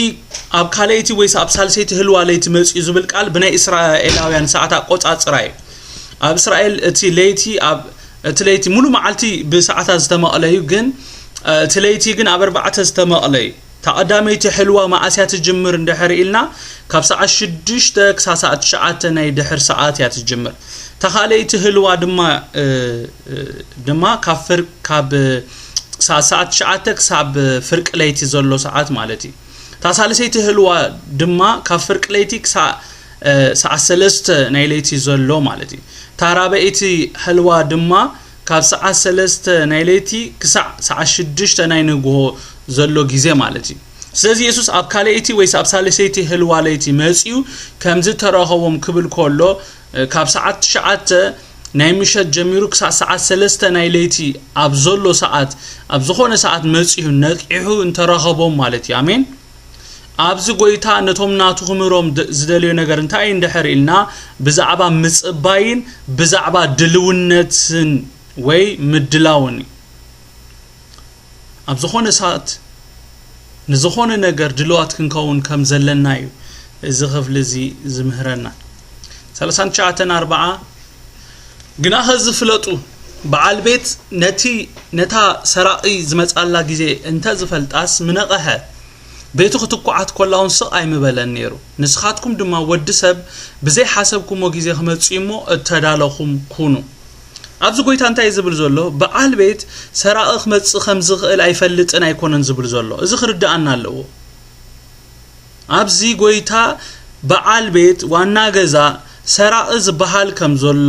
ኣብ ካልኣይቲ ወይስ ኣብ ሳልሰይቲ ህልዋ ለይቲ መጺኡ ዝብል ቃል ብናይ እስራኤላውያን ሰዓት ኣቆጻጽራ እዩ። ኣብ እስራኤል እቲ ለይቲ ኣብ እቲ ለይቲ ሙሉ መዓልቲ ብሰዓታት ዝተመቕለ እዩ፣ ግን እ፣ እቲ ለይቲ ግን ኣብ ኣርባዕተ ዝተመቕለ እዩ። እታ ቀዳመይቲ ሕልዋ መዓስ እያ ትጅምር እንድሕር ኢልና፣ ካብ ሰዓት ሽዱሽተ ክሳብ ሰዓት ትሽዓተ ናይ ድሕር ሰዓት እያ ትጅምር። እታ ካልኣይቲ ህልዋ ድማ እ፣ እ፣ ድማ ካብ ፍር ካብ እ፣ ሰዓት ሰዓት ትሽዓተ ክሳብ እ፣ ፍርቂ ለይቲ ዘሎ ሰዓት ማለት እዩ። እታ ሳልሰይቲ ህልዋ ድማ ካብ ፍርቂ ለይቲ ክሳብ እ፣ ሰዓት ሰለስተ ናይ ለይቲ ዘሎ ማለት እዩ። እታ ራብዐይቲ ህልዋ ድማ ካብ ሰዓት ሰለስተ ናይ ለይቲ ክሳዕ ሰዓት ሽዱሽተ ናይ ንግሆ ዘሎ ግዜ ማለት እዩ። ስለዚ የሱስ ኣብ ካልኣይቲ ወይስ ኣብ ሳልሰይቲ ህልዋ ለይቲ መጺኡ ከምዚ ተረኸቦም ክብል ከሎ፣ እ፣ ካብ ሰዓት ትሽዓተ ናይ ምሸት ጀሚሩ ክሳዕ ሰዓት ሰለስተ ናይ ለይቲ ኣብ ዘሎ ሰዓት፣ ኣብ ዝኾነ ሰዓት መጺኡ ነቂሑ እንተረኸቦም ማለት እዩ። ኣሜን። ኣብዚ ጎይታ ነቶም ናቱ ክምህሮም ድ- ዝደልዮ ነገር እንታይ እዩ እንድሕር ኢልና፣ ብዛዕባ ምጽባይን ብዛዕባ ድልውነትን ወይ ምድላውን እዩ። ኣብ ዝኾነ ሰዓት ንዝኾነ ነገር ድልዋት ክንከውን ከም ዘለና እዩ እዚ ክፍሊ እዚ ዝምህረና። ሰላሳን ትሽዓተን ኣርብዓ ግና ኸዚ ፍለጡ፣ በዓል ቤት ነቲ ነታ ሰራቒ ዝመጻላ ግዜ እንተ ዝፈልጣስ ምነቐሐ፣ ቤቱ ክትኩዓት ኮላ እውን ስቕ ኣይምበለን ነይሩ። ንስኻትኩም ድማ ወዲ ሰብ ብዘይ ሓሰብኩሞ ግዜ ክመጽእ እሞ እተዳለኹም ኩኑ። ኣብዚ ጎይታ እንታይ እዩ ዝብል ዘሎ? በዓል ቤት ሰራቒ ክመጽእ ከም ዝኽእል ኣይፈልጥን ኣይኮነን ዝብል ዘሎ። እዚ ክርድኣና ኣለዎ። ኣብዚ ጎይታ በዓል ቤት ዋና ገዛ ሰራቒ ዝበሃል ከም ዘሎ፣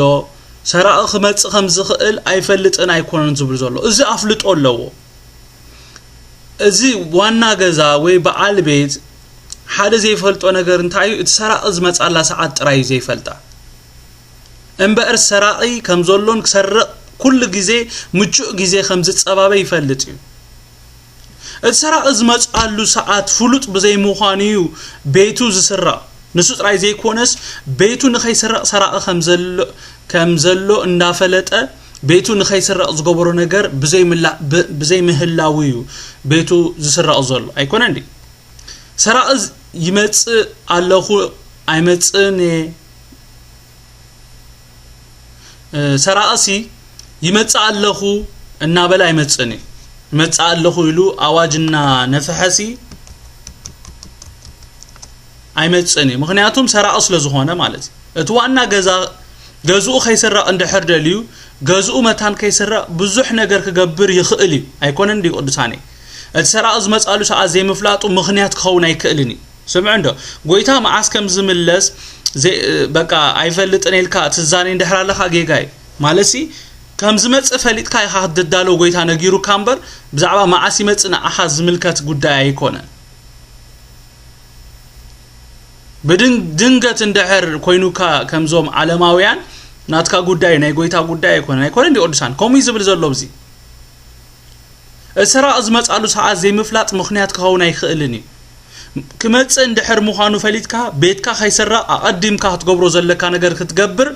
ሰራቒ ክመጽእ ከም ዝኽእል ኣይፈልጥን ኣይኮነን ዝብል ዘሎ። እዚ ኣፍልጦ ኣለዎ። እዚ ዋና ገዛ ወይ በዓል ቤት ሓደ ዘይፈልጦ ነገር እንታይ እዩ? እቲ ሰራቒ ዝመጻላ ሰዓት ጥራይ እዩ ዘይፈልጣ። እምበኣር ሰራቒ ከም ዘሎን ክሰርቕ ኩሉ ግዜ ምቹእ ግዜ ከም ዝጸባበ ይፈልጥ እዩ። እቲ ሰራቒ ዝመጽኣሉ ሰዓት ፍሉጥ ብዘይምዃኑ እዩ ቤቱ ዝስረቕ። ንሱ ጥራይ ዘይኮነስ፣ ቤቱ ንኸይስረቕ ሰራቒ ከም ዘሎ፣ ከም ዘሎ እንዳፈለጠ፣ ቤቱ ንኸይስረቕ ዝገበሮ ነገር ብዘይምላ-፣ ብ-፣ ብዘይምህላዉ እዩ ቤቱ ዝስረቕ ዘሎ። ኣይኮነን ድዩ? ሰራቒ ዝ-፣ ይመጽእ ኣለኹ ኣይመጽእን እየ። እ፣ ሰራቒሲ ይመጽእ ኣለኹ እናበለ ኣይመጽእን እዩ። ይመጽእ ኣለኹ ኢሉ ኣዋጅ እናነፍሐሲ ኣይመጽእን እዩ። ምኽንያቱም ሰራቒ ስለ ዝኾነ ማለት እዩ። እቲ ዋና ገዛ ገዝኡ ከይስረቕ እንድሕር ደልዩ፣ ገዝኡ መታን ከይስረቕ ብዙሕ ነገር ክገብር ይኽእል እዩ። ኣይኮነን ድዩ ቅዱሳነይ? እቲ ሰራቒ ዝመጽኣሉ ሰዓት ዘይምፍላጡ ምኽንያት ክኸውን ኣይክእልን እዩ። ስምዑ እንዶ፣ ጎይታ መዓስ ከም ዝምለስ ዘይ-፣ በቃ ኣይፈልጥን ኢልካ ትዛነይ እንድሕር ኣለኻ ጌጋ እዩ። ማለትሲ፣ ከም ዝመጽእ ፈሊጥካ ኢኻ ክትዳሎ ጎይታ ነጊሩካ እምበር፣ ብዛዕባ መዓስ ይመጽእ ንዓኻ ዝምልከት ጉዳይ ኣይኮነን። ብድን-፣ ድንገት እንድሕር ኮይኑካ ከምዞም ዓለማውያን ናትካ ጉዳይ ናይ ጎይታ ጉዳይ ኣይኮነን። ኣይኮነን ድዩ ቅዱሳን? ከምኡ እዩ ዝብል ዘሎ ኣብዚ። እቲ ሰራቒ ዝመጽኣሉ ሰዓት ዘይምፍላጥ ምኽንያት ክኸውን ኣይኽእልን እዩ። ክመጽእ እንድሕር ምዃኑ ፈሊጥካ ቤትካ ከይስረቕ ኣቐዲምካ ክትገብሮ ዘለካ ነገር ክትገብር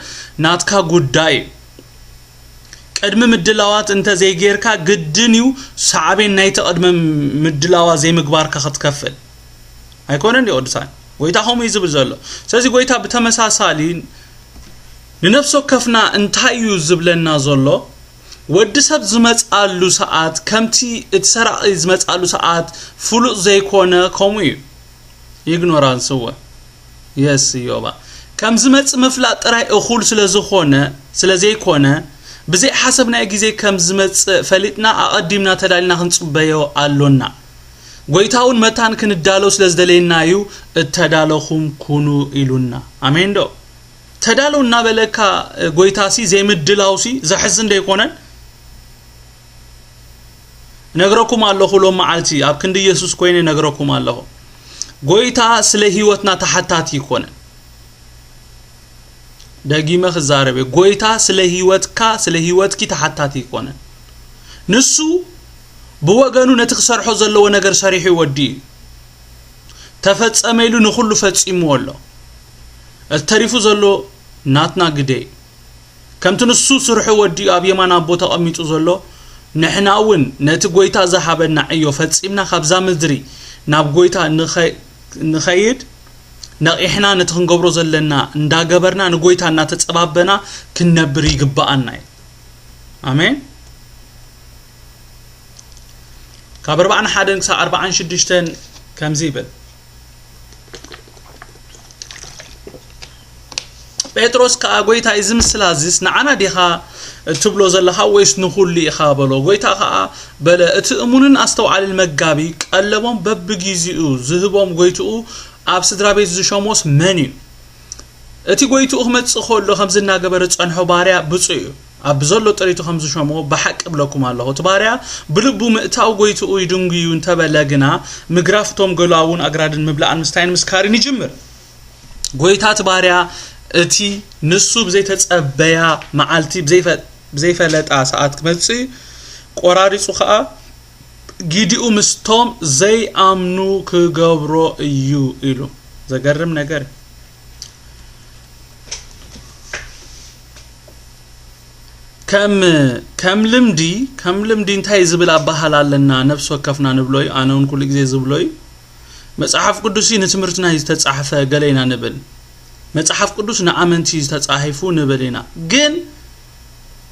ናትካ ጉዳይ እዩ። ቅድሚ ምድላዋት እንተ ዘይጌርካ ግድን እዩ ሳዕቤን ናይቲ ቅድመ ምድላዋት ዘይምግባርካ ክትከፍል። ኣይኮነን ድዩ ቅዱሳን? ጎይታ ከምኡ እዩ ዝብል ዘሎ። ስለዚ ጎይታ ብተመሳሳሊ ንነፍሲ ወከፍና እንታይ እዩ ዝብለና ዘሎ? ወዲ ሰብ ዝመጽኣሉ ሰዓት ከምቲ እቲ ሰራቒ ዝመጽኣሉ ሰዓት ፍሉጥ ዘይኮነ ከምኡ እዩ። ኢግኖራንስ እወ። የስ እዮባ። ከም ዝመጽእ ምፍላጥ ጥራይ እኹል ስለ ዝኾነ፣ ስለ ዘይኮነ፣ ብዘይሓሰብናዮ ግዜ ከም ዝመጽእ ፈሊጥና ኣቐዲምና ተዳሊና ክንጽበዮ ኣሎና። ጎይታ እውን መታን ክንዳሎ ስለ ዝደለየና እዩ፣ "እተዳለኹም ኩኑ" ኢሉና። ኣሜን ዶ? ተዳሎ እናበለካ ጎይታሲ ዘይምድላውሲ ዘሕዝን ዶ ኣይኮነን? እነግረኩም ኣለኹ፣ ሎም መዓልቲ ኣብ ክንዲ ኢየሱስ ኮይነ እነግረኩም ኣለኹ። ጎይታ ስለ ህይወትና ተሓታቲ ኣይኮነን። ደጊመ ክዛረብ እየ። ጎይታ ስለ ህይወትካ፣ ስለ ህይወትኪ ተሓታቲ ኣይኮነን። ንሱ ብወገኑ ነቲ ክሰርሖ ዘለዎ ነገር ሰሪሑ ወዲኡ እዩ። ተፈጸመ ኢሉ ንኹሉ ፈጺምዎ ኣሎ። እቲ ተሪፉ ዘሎ ናትና ግደ እዩ። ከምቲ ንሱ ስርሑ ወዲኡ ኣብ የማን ኣቦ ተቐሚጡ ዘሎ፣ ንሕና እውን ነቲ ጎይታ ዝሃበና ዕዮ ፈጺምና ካብዛ ምድሪ ናብ ጎይታ ንኸ-፣ ንኸይድ ነቒሕና ነቲ ክንገብሮ ዘለና እንዳገበርና ንጎይታ እናተጸባበና ክንነብር ይግብኣና እዩ። ኣሜን። ካብ ኣርብዓን ሓደን ክሳብ ኣርብዓን ሽዱሽተን ከምዚ ይብል። ጴጥሮስ ከኣ፣ "ጐይታ፣ እዚ ምስላ እዚስ ንዓና ዲኻ ትብሎ ዘለኻ ወይስ ንኹሉ ኢኻ?" በሎ። ጐይታ ኸኣ በለ፣ "እቲ እሙንን ኣስተውዓልን መጋቢ ቀለቦም በብጊዜኡ ዝህቦም ጐይትኡ ኣብ ስድራ ቤት ዝሸሞስ መን እዩ?" እቲ ጐይትኡ ክመጽእ ከሎ ከምዚ እናገበረ ዝጸንሖ ባርያ ብጹእ እዩ። ኣብ ዘሎ ጥሪቱ ከም ዝሸሞ ብሓቂ እብለኩም ኣለኹ። እቲ ባርያ ብልቡ ምእታው ጐይትኡ ይድንጉዩ እንተበለ ግና፣ ምግራፍ እቶም ገላዉን ኣግራድን ምብላዕን ምስታይን ምስካርን ይጅምር። ጐይታ እቲ ባርያ እቲ ንሱ ብዘይተጸበያ መዓልቲ፣ ብዘይፈ-፣ ብዘይፈለጣ ሰዓት ክመጽእ እዩ። ቆራሪጹ ኸኣ፣ "ጊዲኡ ምስቶም ዘይኣምኑ ክገብሮ እዩ" ኢሉ። ዘገርም ነገር። ከም፣ ከም ልምዲ፣ ከም ልምዲ እንታይ ዝብል ኣበሃህላ ኣለና? ነፍሲ ወከፍና ንብሎ እዩ፣ ኣነ እውን ኩሉ ግዜ ዝብሎ እዩ። መጽሓፍ ቅዱስ እዩ ንትምህርትና እዩ ዝተጻሕፈ ገለ ኢና ንብል። መጽሓፍ ቅዱስ ንኣመንቲ እዩ ዝተጻሒፉ ንብል ኢና። ግን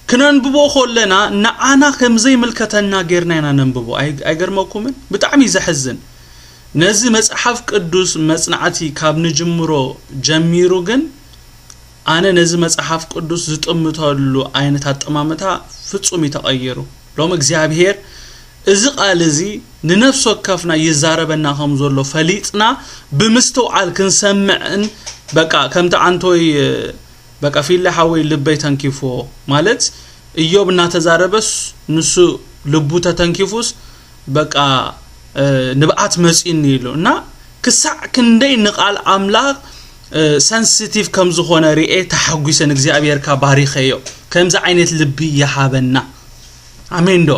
ክነንብቦ ከለና ንዓና ከም ዘይምልከተና ጌርና ኢና ነንብቦ። ኣይ-፣ ኣይገርመኩምን? ብጣዕሚ እዩ ዘሕዝን። ነዚ መጽሓፍ ቅዱስ መጽናዕቲ ካብ ንጅምሮ ጀሚሩ ግን፣ ኣነ ነዚ መጽሓፍ ቅዱስ ዝጥምተሉ ዓይነት ኣጠማምታ ፍጹም እዩ ተቐይሩ። ሎም እግዚኣብሄር እዚ ቃል እዚ ንነፍሲ ወከፍና ይዛረበና ከም ዘሎ ፈሊጥና ብምስትውዓል ክንሰምዕን በቃ ከምቲ ዓንቶይ በቃ ፊለ ሓወይ ልበይ ተንኪፍዎ ማለት እዮብ እናተዛረበስ ንሱ ልቡ ተተንኪፉስ በቃ ንብዓት መጺኒ ኢሉ እና ክሳዕ ክንደይ ንቃል ኣምላኽ ሰንሲቲቭ ከም ዝኾነ ርኤ ተሓጒሰን እግዚኣብሔርካ ባሪኸዮ ከምዚ ዓይነት ልቢ ይሃበና። ኣሜን ዶ?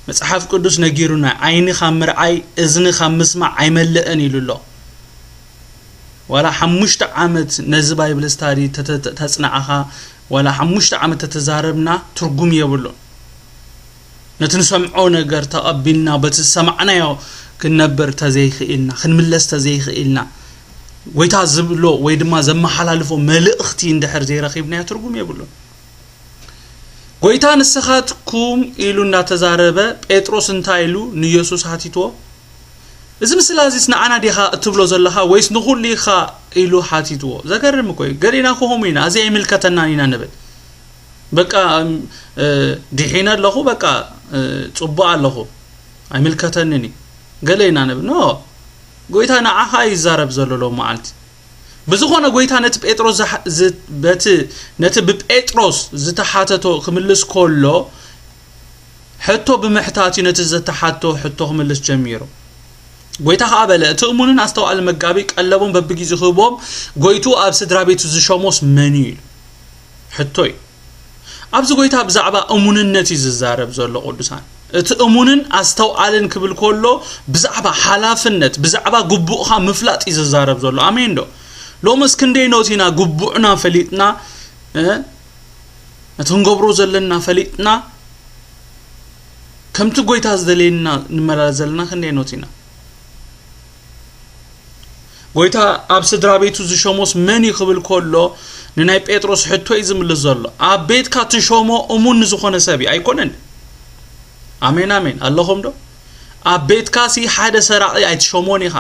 መጽሓፍ ቅዱስ ነጊሩና ዓይኒ ካብ ምርዓይ እዝኒ ካብ ምስማዕ ኣይመልእን ኢሉ ኣሎ። ዋላ ሓሙሽተ ዓመት ነዚ ባይብል ስታዲ ተጽናዕኻ ዋላ ሓሙሽተ ዓመት ተተዛረብና ትርጉም የብሉን። ነቲ ንሰምዖ ነገር ተቐቢልና በቲ ዝሰማዕናዮ ክንነብር ተዘይኽኢልና ክንምለስ ተዘይኽኢልና ጎይታ ዝብሎ ወይ ድማ ዘመሓላልፎ መልእኽቲ እንድሕር ዘይረኺብናዮ ትርጉም የብሉን። ጎይታ ንስኻትኩም ኢሉ እናተዛረበ ጴጥሮስ እንታይ ኢሉ ንኢየሱስ ሓቲትዎ? እዚ ምስላ እዚስ ንዓና ዲኻ እትብሎ ዘለኻ ወይስ ንኹሉ ኢኻ ኢሉ ሓቲትዎ። ዘገርም እኮ እዩ። ገሊና ክኾሙ ኢና፣ እዚ ኣይምልከተናን ኢና ንብል። በቃ ድሒነ ኣለኹ፣ በቃ ጽቡቕ ኣለኹ፣ ኣይምልከተንን እዩ ገለ ኢና ንብል። ኖ፣ ጎይታ ንዓኻ እዩ ዝዛረብ ዘሎ ሎም መዓልቲ። ብዝኾነ ጎይታ ነቲ ጴጥሮስ በቲ ነቲ ብጴጥሮስ ዝተሓተቶ ክምልስ ከሎ ሕቶ ብምሕታት እዩ ነቲ ዝተሓቶ ሕቶ ክምልስ ጀሚሩ። ጎይታ ኸዓ በለ፣ እቲ እሙንን ኣስተውዓሊ መጋቢ ቀለቦም በብጊዜኡ ክህቦም ጎይትኡ ኣብ ስድራ ቤቱ ዝሸሞስ መን እዩ? ኢሉ ሕቶ እዩ። ኣብዚ ጎይታ ብዛዕባ እሙንነት እዩ ዝዛረብ ዘሎ ቅዱሳን። እቲ እሙንን ኣስተውዓልን ክብል ከሎ ብዛዕባ ሓላፍነት፣ ብዛዕባ ግቡእኻ ምፍላጥ እዩ ዝዛረብ ዘሎ። ኣሜን ዶ? ሎምስ ክንደይ ኖት ኢና ግቡዕና ፈሊጥና ነቲ ክንገብሮ ዘለና ፈሊጥና ከምቲ ጎይታ ዝደለየና ንመላለስ ዘለና ክንደይ ኖት ኢና። ጎይታ ኣብ ስድራ ቤቱ ዝሸሞስ መን እዩ ክብል ከሎ ንናይ ጴጥሮስ ሕቶ እዩ ዝምልስ ዘሎ። ኣብ ቤትካ ትሸሞ እሙን ንዝኾነ ሰብ እዩ ኣይኮነን። ኣሜን ኣሜን ኣለኹም ዶ? ኣብ ቤትካ ሲ ሓደ ሰራቒ ኣይትሸሞን ኢኻ።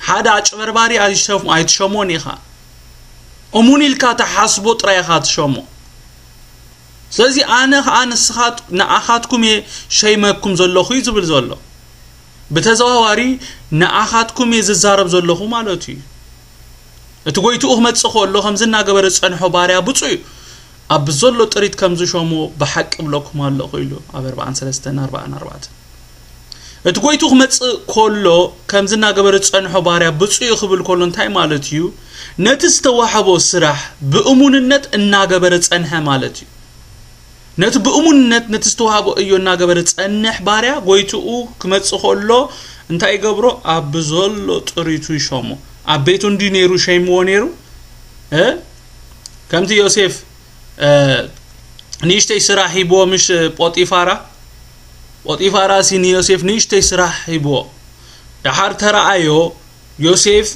ሓደ ኣጭበርባሪ ኣይትሸሞን ኢኻ። እሙን ኢልካ ተሓስቦ ጥራይ ኢኻ ትሸሞ። ስለዚ ኣነ ኸዓ ንስኻት ንኣኻትኩም እየ ሸይመኩም ዘለኹ እዩ ዝብል ዘሎ። ብተዘዋዋሪ ንኣኻትኩም እየ ዝዛረብ ዘለኹ ማለቱ እዩ። እቲ ጎይትኡ ክመጽእ ከሎ ከምዚ እናገበረ ዝጸንሖ ባርያ ብፁዕ እዩ። ኣብ ዘሎ ጥሪት ከም ዝሸሞ ብሓቂ እብለኩም ኣለኹ ኢሉ ኣብ ኣርብዓን ሰለስተን ኣርብዓን ኣርባዕተን እቲ ጎይትኡ ክመጽእ ከሎ ከምዚ እናገበረ ዝጸንሖ ባርያ ብፁዕ እዩ ክብል ከሎ እንታይ ማለት እዩ? ነቲ ዝተዋህቦ ስራሕ ብእሙንነት እናገበረ ጸንሐ ማለት እዩ። ነቲ ብእሙንነት ነቲ ዝተዋህቦ እዮ እናገበረ ዝጸንሕ ባርያ ጎይትኡ ክመጽእ ከሎ እንታይ ይገብሮ? ኣብ ብዘሎ ጥሪቱ ይሸሞ። ኣብ ቤቱ እንድዩ ነይሩ ሸይምዎ ነይሩ። ከምቲ ዮሴፍ ንእሽተይ ስራሕ ሂብዎ ምሽ ጶጢፋራ። ጶጢፋራ ሲ ንዮሴፍ ንእሽተይ ስራሕ ሂብዎ። ደሓር ተረኣዮ ዮሴፍ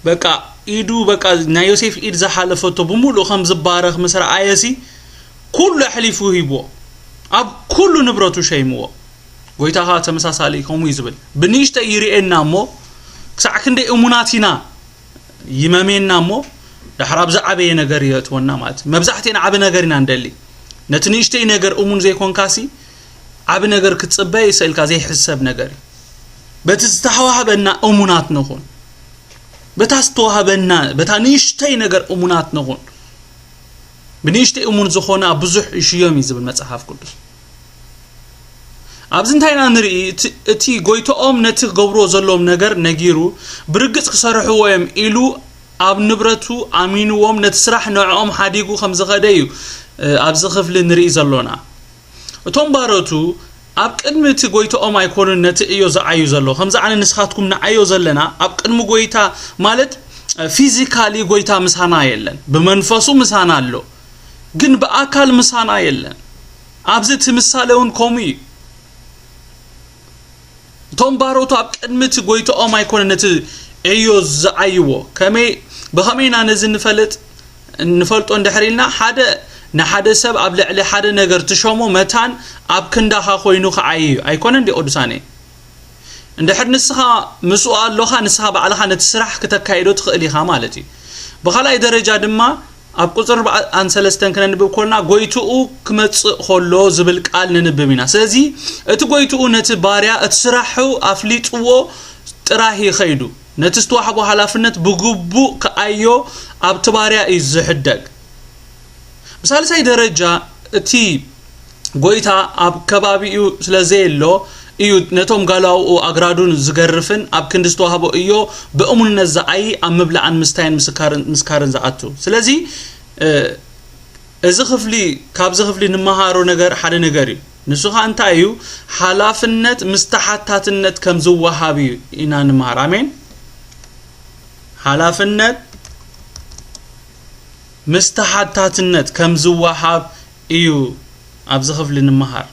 በቃ ኢዱ በቃ ናይ ዮሴፍ ኢድ ዝሓለፈቶ ብምሉእ ከም ዝባረኽ ምስ ረኣየ ሲ ኩሉ ኣሕሊፉ ሂብዎ። ኣብ ኩሉ ንብረቱ ሸይምዎ። ጎይታ ኸዓ ተመሳሳሊ ከምኡ እዩ ዝብል። ብንእሽተይ ይርእየና እሞ ክሳዕ ክንደይ እሙናት ኢና ይመሜና እሞ ዳሕር ኣብ ዝዓበየ ነገር የእትወና ማለት እዩ። መብዛሕትኤና ዓቢ ነገር ኢና ንደሊ። ነቲ ንእሽተይ ነገር እሙን ዘይኮንካሲ ዓቢ ነገር ክትጽበ ይስእልካ ዘይሕሰብ ነገር እዩ። በቲ ዝተዋህበና እሙናት ንኹን። በታ ዝተዋህበና በታ ንእሽተይ ነገር እሙናት ንኹን። ብንእሽተይ እሙን ዝኾነ ኣብ ብዙሕ ይሽዮም እዩ ዝብል መጽሓፍ ቅዱስ። ኣብዚ እንታይ ኢና ንርኢ? እቲ ጎይቶኦም ነቲ ክገብርዎ ዘለዎም ነገር ነጊሩ ብርግጽ ክሰርሕዎ እዮም ኢሉ ኣብ ንብረቱ ኣሚንዎም ነቲ ስራሕ ንዕኦም ሓዲጉ ከም ዝኸደ እዩ ኣብዚ ክፍሊ ንርኢ ዘሎና። እቶም ባሮቱ ኣብ ቅድሚ እቲ ጎይቶኦም ኣይኮኑን ነቲ እዮ ዝዓዩ ዘሎ ከምዚ ኣነ ንስኻትኩም ንዓዮ ዘለና ኣብ ቅድሚ ጎይታ ማለት ፊዚካሊ ጎይታ ምሳና የለን ብመንፈሱ ምሳና ኣሎ ግን ብኣካል ምሳና የለን። ኣብዚ እቲ ምሳሌ እውን ከምኡ እዩ። እቶም ባሮቱ ኣብ ቅድሚ እቲ ጎይቶኦም ኣይኮነ ነቲ ዕዮ ዝዓይዎ። ከመይ ብኸመይ ኢና ነዚ ንፈልጥ ንፈልጦ እንድሕር ኢልና ሓደ ንሓደ ሰብ ኣብ ልዕሊ ሓደ ነገር ትሸሞ መታን ኣብ ክንዳኻ ኮይኑ ክዓይ እዩ ኣይኮነ እንዲ ቅዱሳነ። እንድሕር ንስኻ ምስኡ ኣሎኻ ንስኻ ባዕልኻ ነቲ ስራሕ ክተካይዶ ትኽእል ኢኻ ማለት እዩ። ብኻልኣይ ደረጃ ድማ ኣብ ቁፅሪ ኣርባዓን ሰለስተን ክነንብብ ኮልና ጎይትኡ ክመፅእ ከሎ ዝብል ቃል ንንብብ ኢና። ስለዚ እቲ ጎይትኡ ነቲ ባርያ እቲ ስራሑ ኣፍሊጥዎ ጥራህ ይኸይዱ። ነቲ ዝተዋህቦ ሓላፍነት ብግቡእ ክኣዮ ኣብቲ ባርያ እዩ ዝሕደግ። ብሳልሳይ ደረጃ፣ እቲ ጎይታ ኣብ ከባቢኡ ስለ ዘየሎ እዩ ነቶም ጋላውኡ ኣግራዱን ዝገርፍን ኣብ ክንዲ ዝተዋህቦ እዮ ብእሙንነት ዝዓዪ ኣብ ምብላዕን ምስታይን ምስካርን፣ ምስካርን ዝኣቱ። ስለዚ፣ እ፣ እዚ ክፍሊ፣ ካብዚ ክፍሊ ንመሃሮ ነገር ሓደ ነገር እዩ። ንሱ ኸኣ እንታይ እዩ? ሓላፍነት ምስ ተሓታትነት ከም ዝወሃብ እዩ ኢና ንመሃር። ኣሜን። ሓላፍነት ምስ ተሓታትነት ከም ዝወሃብ እዩ ኣብዚ ክፍሊ ንመሃር።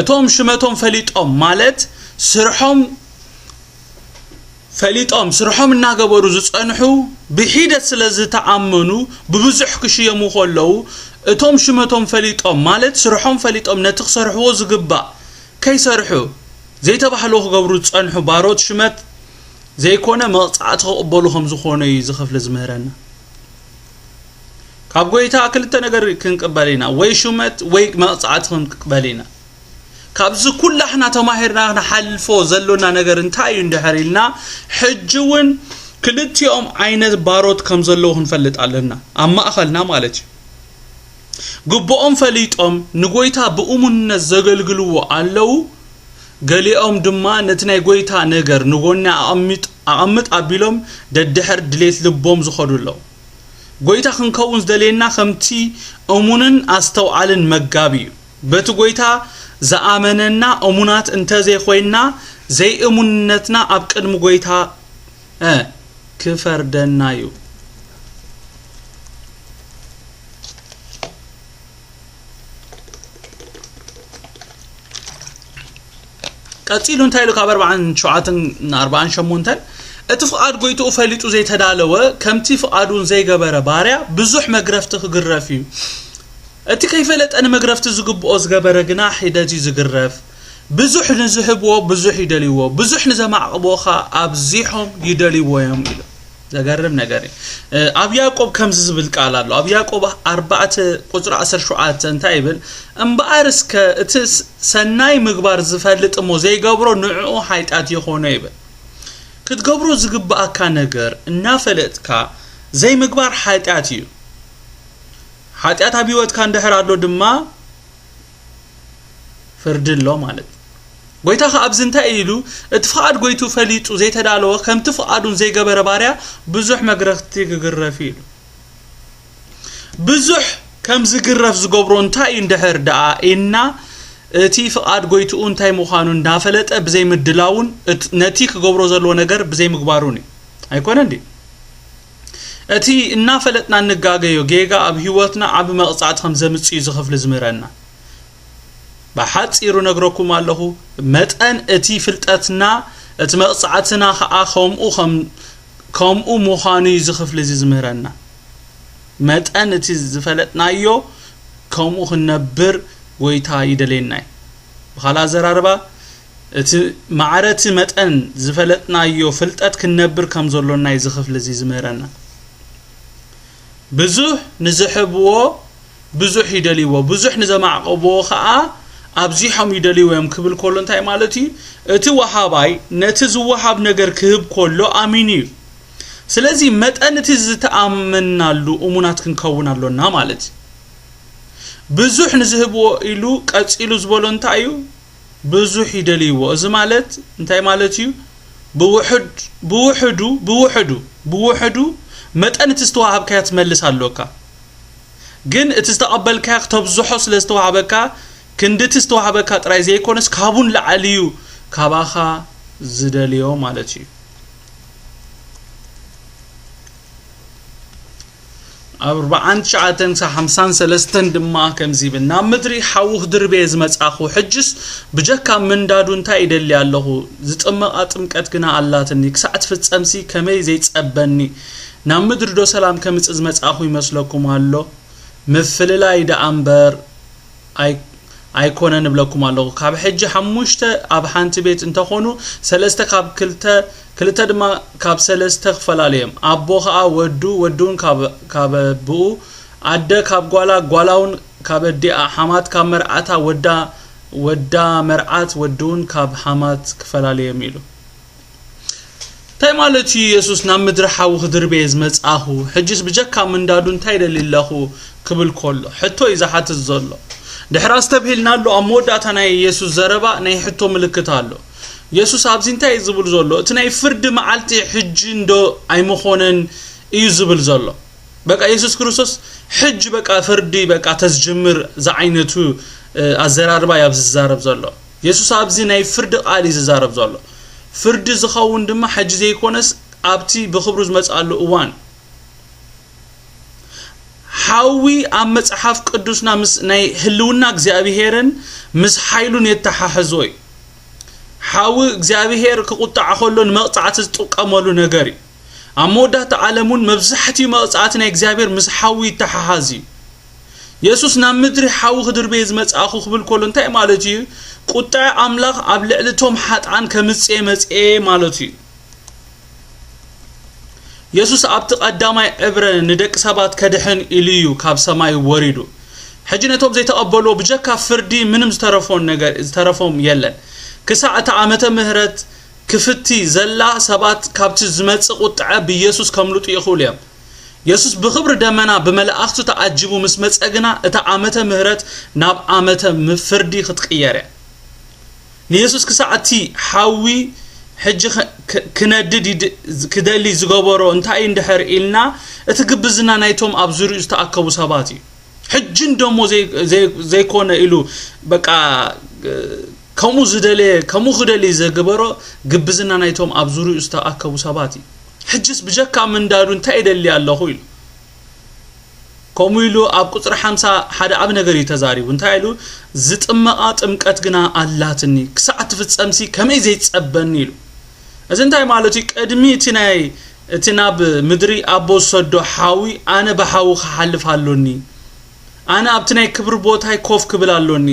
እቶም ሽመቶም ፈሊጦም፣ ማለት ስርሖም ፈሊጦም ስርሖም እናገበሩ ዝጸንሑ፣ ብሒደት ስለ ዝተኣመኑ፣ ብብዙሕ ክሽየሙ ከለዉ፣ እቶም ሽመቶም ፈሊጦም፣ ማለት ስርሖም ፈሊጦም ነቲ ክሰርሕዎ ዝግባእ ከይሰርሑ፣ ዘይተባህልዎ ክገብሩ ዝጸንሑ ባሮት ሽመት ዘይኮነ መቕጻዕቲ ክቕበሉ ከም ዝኾኑ እዩ እዚ ክፍሊ ዝምህረና። ካብ ጎይታ ክልተ ነገር ክንቅበል ኢና፣ ወይ ሹመት ወይ መቕጻዕቲ ክንቅበል ኢና። ካብዚ ኩላሕና ተማሂርና ክንሓልፎ ዘሎና ነገር እንታይ እዩ እንድሕር ኢልና፣ ሕጂ እውን ክልቲኦም ዓይነት ባሮት ከም ዘለዉ ክንፈልጥ ኣለና፣ ኣብ ማእኸልና ማለት እዩ። ግቡኦም ፈሊጦም ንጎይታ ብእሙንነት ዘገልግልዎ ኣለዉ፣ ገሊኦም ድማ ነቲ ናይ ጎይታ ነገር ንጎኒ ኣቐሚጥ-፣ ኣቐምጥ ኣቢሎም ደድሕር ድሌት ልቦም ዝኸዱ ኣለዉ። ጎይታ ክንከውን ዝደልየና ከምቲ እሙንን ኣስተውዓልን መጋቢ እዩ። በቲ ጎይታ ዝኣመነና እሙናት እንተዘይኮይንና፣ ዘይእሙንነትና ኣብ ቅድሚ ጎይታ፣ እ፣ ክፈርደና እዩ። ቀጺሉ እንታይ ኢሉ ካብ ኣርባዓን ሸውዓተን ንኣርባዓን ሸሞንተን፣ እቲ ፍቓድ ጎይትኡ ፈሊጡ ዘይተዳለወ፣ ከምቲ ፍቓዱን ዘይገበረ ባርያ ብዙሕ መግረፍቲ ክግረፍ እዩ። እቲ ከይፈለጠ ንመግረፍቲ ዝግብኦ ዝገበረ ግና ሒደት እዩ ዝግረፍ። ብዙሕ ንዝህብዎ ብዙሕ ይደልይዎ፣ ብዙሕ ንዘማዕቕብዎ ኸኣ ኣብዚሖም ይደልይዎ እዮም ኢሉ። ዘገርም ነገር እዩ። እ፣ ኣብ ያዕቆብ ከምዚ ዝብል ቃል ኣሎ። ኣብ ያዕቆብ ኣርባዕተ ቁጽሪ ዓሰርተ ሸውዓተ እንታይ ይብል? "እምበኣር እስከ እቲ ስ-፣ ሰናይ ምግባር ዝፈልጥ እሞ ዘይገብሮ ንዕኡ ሓጢኣት ይኾኖ" ይብል። ክትገብሮ ዝግብኣካ ነገር እናፈለጥካ ዘይምግባር ሓጢኣት እዩ። ሓጢኣት ኣብ ህይወትካ እንድሕር ኣሎ ድማ ፍርዲ ኣሎ ማለት እዩ። ጎይታ ኸኣ ኣብዚ እንታይ ኢሉ? "እቲ ፍቓድ ጎይቱ ፈሊጡ ዘይተዳለወ፣ ከምቲ ፍቓዱን ዘይገበረ ባርያ ብዙሕ መግረፍቲ ክግረፍ እዩ" ኢሉ። ብዙሕ ከም ዝግረፍ ዝገብሮ እንታይ እዩ እንድሕር ደኣ ኢልና፣ እቲ ፍቓድ ጎይትኡ እንታይ ምዃኑ እንዳፈለጠ ብዘይምድላውን እት-፣ ነቲ ክገብሮ ዘለዎ ነገር ብዘይምግባሩን እዩ። ኣይኮነን ድዩ? እቲ እናፈለጥና እንጋገዮ ጌጋ ኣብ ህይወትና ዓቢ መቕጻዕቲ ከም ዘምጽእ እዩ እዚ ክፍሊ ዝምህረና። ብሓጺሩ ነግረኩም ኣለኹ፣ መጠን እቲ ፍልጠትና፣ እቲ መቕጻዕትና ኸኣ ከምኡ ከም-፣ ከምኡ ምዃኑ እዩ እዚ ክፍሊ እዚ ዝምህረና። መጠን እቲ ዝፈለጥናዮ ከምኡ ክንነብር ጎይታ ይደልየና እዩ። ብኻልእ ኣዘራርባ፣ እቲ ማዕረ እቲ መጠን ዝፈለጥናዮ ፍልጠት ክንነብር ከም ዘሎና እዩ እዚ ክፍሊ እዚ ዝምህረና። ብዙሕ ንዝሕብዎ ብዙሕ ይደልይዎ፣ ብዙሕ ንዘማዕቕብዎ ኸኣ ኣብዚሖም ይደልይዎ እዮም ክብል ከሎ እንታይ ማለት እዩ? እቲ ወሃባይ ነቲ ዝወሃብ ነገር ክህብ ከሎ ኣሚኑ እዩ። ስለዚ መጠን እቲ ዝተኣመንናሉ እሙናት ክንከውን ኣሎና ማለት እዩ። ብዙሕ ንዝህብዎ ኢሉ ቀጺሉ ዝበሎ እንታይ እዩ? ብዙሕ ይደልይዎ። እዚ ማለት እንታይ ማለት እዩ? ብውሕድ-፣ ብውሕዱ፣ ብውሕዱ፣ ብውሕዱ መጠን እቲ ዝተዋሃብካዮ ትመልስ ኣለካ። ግን እቲ ዝተቐበልካዮ ክተብዝሖ ስለ ዝተዋህበካ፣ ክንዲ እቲ ዝተዋህበካ ጥራይ ዘይኮነስ፣ ካብኡ ንላዕሊ እዩ ካባኻ ዝደልዮ ማለት እዩ። ኣርባዓን ትሽዓተን ክሳብ ሓምሳን ሰለስተን ድማ ከምዚ ይብል፣ "ናብ ምድሪ ሓዊ ክድርብ እየ ዝመጻኹ፣ ሕጅስ ብጀካ ምንዳዱ እንታይ ይደሊ ኣለኹ? ዝጥመቓ ጥምቀት ግና ኣላትኒ፣ ክሳዕ ትፍጸምሲ ከመይ ዘይጸበኒ? ናብ ምድሪ ዶ ሰላም ከምጽእ ዝመጻኹ ይመስለኩም ኣሎ? ምፍልላይ ደኣ እምበር ኣይ-፣ ኣይኮነን እብለኩም ኣለኹ። ካብ ሕጂ ሓሙሽተ ኣብ ሓንቲ ቤት እንተኾኑ፣ ሰለስተ ካብ ክልተ፣ ክልተ ድማ ካብ ሰለስተ ክፈላለዩ እዮም። ኣቦ ኸኣ ወዱ፣ ወዱ እውን ካብ፣ ካብ ኣቦኡ፣ ኣደ ካብ ጓላ፣ ጓላውን ካብ ኣዲኣ፣ ሓማት ካብ መርዓታ፣ ወዳ ወዳ መርዓት፣ ወድውን ካብ ሓማት ክፈላለዮም ኢሉ። እንታይ ማለት እዩ? የሱስ ናብ ምድሪ ሓዊ ክድርበየ ዝመጽኣኹ፣ ሕጅስ ብጀካ ምንዳዱ እንታይ ደሊ ኣለኹ ክብል ከሎ፣ ሕቶ እዩ ዝሓትት ዘሎ። ድሕሪ ኣስተብሂልናሉ፣ ኣብ መወዳእታ ናይ የሱስ ዘረባ ናይ ሕቶ ምልክት ኣሎ። የሱስ ኣብዚ እንታይ እዩ ዝብል ዘሎ? እቲ ናይ ፍርዲ መዓልቲ ሕጂ እንዶ ኣይምኾነን እዩ ዝብል ዘሎ። በቃ የሱስ ክርስቶስ ሕጂ በቃ ፍርዲ በቃ ተዝጅምር ዝዓይነቱ ኣዘራርባ እዩ ኣብዚ ዝዛረብ ዘሎ። የሱስ ኣብዚ ናይ ፍርዲ ቃል እዩ ዝዛረብ ዘሎ። ፍርዲ ዝኸውን ድማ ሕጂ ዘይኮነስ ኣብቲ ብኽብሩ ዝመጽኣሉ እዋን። ሓዊ ኣብ መጽሓፍ ቅዱስና ምስ ናይ ህልውና እግዚኣብሄርን ምስ ሓይሉን የተሓሕዞ እዩ። ሓዊ እግዚኣብሄር ክቁጣዕ ከሎ ንመቕጻዕቲ ዝጥቀመሉ ነገር እዩ። ኣብ መወዳእታ ዓለም እውን መብዛሕትኡ መቕጻዕቲ ናይ እግዚኣብሄር ምስ ሓዊ ይተሓሓዝ እዩ። የሱስ ናብ ምድሪ ሓዊ ክድርበየ ዝመጽኣኹ ክብል ከሎ እንታይ ማለት እዩ? ቁጥዐ ኣምላኽ ኣብ ልዕሊ እቶም ሓጥኣን ከምጽኤ መጽኤ ማለት እዩ። የሱስ ኣብቲ ቀዳማይ ዕብረ ንደቂ ሰባት ከድሕን ኢሉ እዩ ካብ ሰማይ ወሪዱ። ሕጂ ነቶም ዘይተቐበልዎ ብጀካ ፍርዲ ምንም ዝተረፎን ነገር ዝተረፎም የለን። ክሳዕ እታ ዓመተ ምህረት ክፍቲ ዘላ ሰባት ካብቲ ዝመጽእ ቁጥዐ ብየሱስ ከምልጡ ይኽእሉ እዮም። የሱስ ብኽብሪ ደመና ብመላእኽቱ ተዓጂቡ ምስ መጸ ግና እታ ዓመተ ምህረት ናብ ዓመተ ም- ፍርዲ ክትቅየር እያ። ንየሱስ ክሳዕ እቲ ሓዊ ሕጂ ኸ- ክ- ክነድድ ይድ- ክደሊ ዝገበሮ እንታይ እዩ እንድሕር ኢልና፣ እቲ ግብዝና ናይቶም ኣብ ዙሪኡ ዝተኣከቡ ሰባት እዩ። ሕጂ እንደሞ ዘይ- ዘይ- ዘይኮነ ኢሉ በቃ ከምኡ ዝደለየ ከምኡ ክደሊ ዘገበሮ ግብዝና ናይቶም ኣብ ዙሪኡ ዝተኣከቡ ሰባት እዩ። ሕጅስ ብጀካ ምንዳዱ እንታይ ይደሊ ኣለኹ ኢሉ። ከምኡ ኢሉ ኣብ ቁጽሪ ሓምሳ ሓደ ዓቢ ነገር እዩ ተዛሪቡ። እንታይ ኢሉ? ዝጥመቓ ጥምቀት ግና ኣላትኒ፣ ክሳዕ ትፍጸምሲ ከመይ ዘይጸበኒ ኢሉ። እዚ እንታይ ማለት እዩ? ቅድሚ እቲ ናይ እቲ ናብ ምድሪ ኣቦ ዝሰዶ ሓዊ ኣነ ብሓዊ ክሓልፍ ኣሎኒ። ኣነ ኣብቲ ናይ ክብሪ ቦታይ ኮፍ ክብል ኣሎኒ።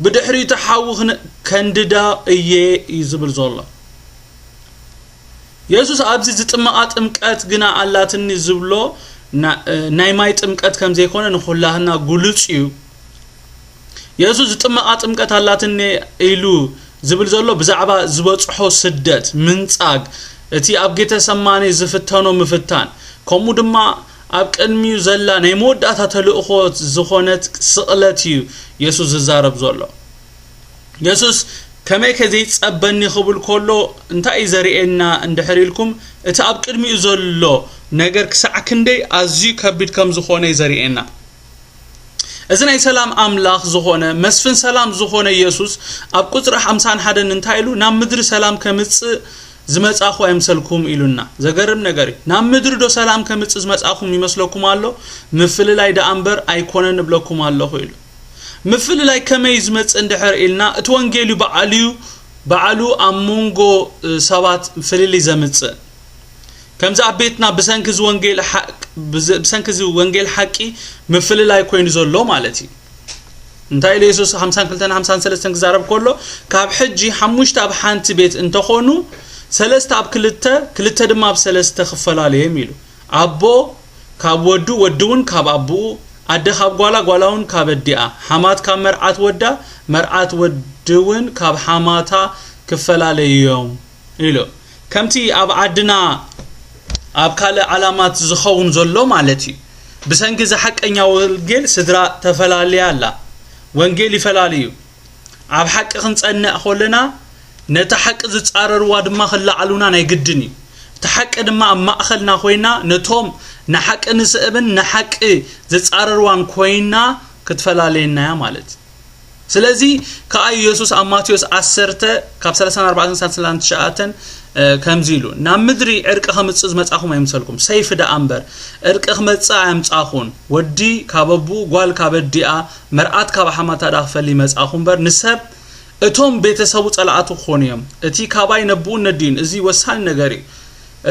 ብድሕሪኡ እቲ ሓዊ ክነ- ከንድዳ እየ እዩ ዝብል ዘሎ። የሱስ ኣብዚ ዝጥመቓ ጥምቀት ግና ኣላትኒ ዝብሎ ና- ናይ ማይ ጥምቀት ከም ዘይኮነ ንኹላህና ግሉጽ እዩ። የሱስ ዝጥመቓ ጥምቀት ኣላትኒ ኢሉ ዝብል ዘሎ ብዛዕባ ዝበጽሖ ስደት፣ ምንጻግ፣ እቲ ኣብ ጌተሰማኒ ዝፍተኖ ምፍታን፣ ከምኡ ድማ ኣብ ቅድሚኡ ዘላ ናይ መወዳእታ ተልእኾ ዝኾነት ስቕለት እዩ የሱስ ዝዛረብ ዘሎ። የሱስ ከመይ ከ ዘይጸበኒ ክብል ከሎ እንታይ እዩ ዘርእየና እንድሕር ኢልኩም፣ እቲ ኣብ ቅድሚኡ ዘሎ ነገር ክሳዕ ክንደይ ኣዝዩ ከቢድ ከም ዝኾነ እዩ ዘርእየና። እዚ ናይ ሰላም ኣምላኽ ዝኾነ መስፍን ሰላም ዝኾነ የሱስ ኣብ ቁጽሪ ሓምሳን ሓደን እንታይ ኢሉ? ናብ ምድሪ ሰላም ከምጽእ ዝመጻኹ ኣይምሰልኩም ኢሉና። ዘገርም ነገር እዩ። ናብ ምድሪ ዶ ሰላም ከምጽእ ዝመጻኹም ይመስለኩም ኣሎ? ምፍልላይ ደኣ እምበር ኣይኮነን እብለኩም ኣለኹ ኢሉ። ምፍልላይ ከመይ ዝመጽእ እንድሕር ኢልና፣ እቲ ወንጌል እዩ በዓሉ እዩ በዓሉ ኣብ መንጎ ሰባት ፍልልይ ዘምጽእ። ከምዚ ኣብ ቤትና ብሰንኪ እዚ ወንጌል ሓቅ- ብዘ- ብሰንኪ እዚ ወንጌል ሓቂ ምፍልላይ ኮይኑ ዘሎ ማለት እዩ። እንታይ ኢሉ የሱስ ሓምሳን ክልተን ሓምሳን ሰለስተን ክዛረብ ከሎ፣ ካብ ሕጂ ሓሙሽተ ኣብ ሓንቲ ቤት እንተኾኑ፣ ሰለስተ ኣብ ክልተ፣ ክልተ ድማ ኣብ ሰለስተ ክፈላለዮም ኢሉ። ኣቦ ካብ ወዱ፣ ወዲ እውን ካብ ኣቦኡ፣ ኣደ ካብ ጓላ፣ ጓላ እውን ካብ ኣዲኣ፣ ሓማት ካብ መርዓት ወዳ፣ መርዓት ወዲ እውን ካብ ሓማታ ክፈላለዩ እዮም ኢሉ። ከምቲ ኣብ ዓድና ኣብ ካልእ ዓላማት ዝኸውን ዘሎ ማለት እዩ። ብሰንኪ እዚ ሓቀኛ ወንጌል ስድራ ተፈላልያ ኣላ። ወንጌል ይፈላልዩ። ኣብ ሓቂ ክንጸንዕ ከለና ነቲ ሓቂ ዝጻረርዋ ድማ ክለዓሉና ናይ ግድን እዩ። እቲ ሓቂ ድማ ኣብ ማእኸልና ኮይና ነቶም ንሓቂ ንስእብን ንሓቂ ዝጻረርዋን ኮይና ክትፈላልየና እያ ማለት እዩ። ስለዚ ከኣ ኢየሱስ ኣብ ማቴዎስ ዓሰርተ ካብ ሰላሳን ኣርባዕተን ክሳብ ሰላሳን ትሽዓተን ከምዚ ኢሉ፣ ናብ ምድሪ ዕርቂ ከምጽእ ዝመጻኹም ኣይምሰልኩም፣ ሰይፊ ደኣ እምበር ዕርቂ ክመጽእ ኣየምጻኹን። ወዲ ካብ ኣቡኡ፣ ጓል ካብ ኣዲኣ፣ መርዓት ካብ ሓማታ ደኣ ክፈሊ መጻኹ እምበር ንሰብ እቶም ቤተሰቡ ጸላእቱ ክኾኑ እዮም። እቲ ካባይ ነብኡ ነዲኡን፣ እዚ ወሳኒ ነገር እዩ።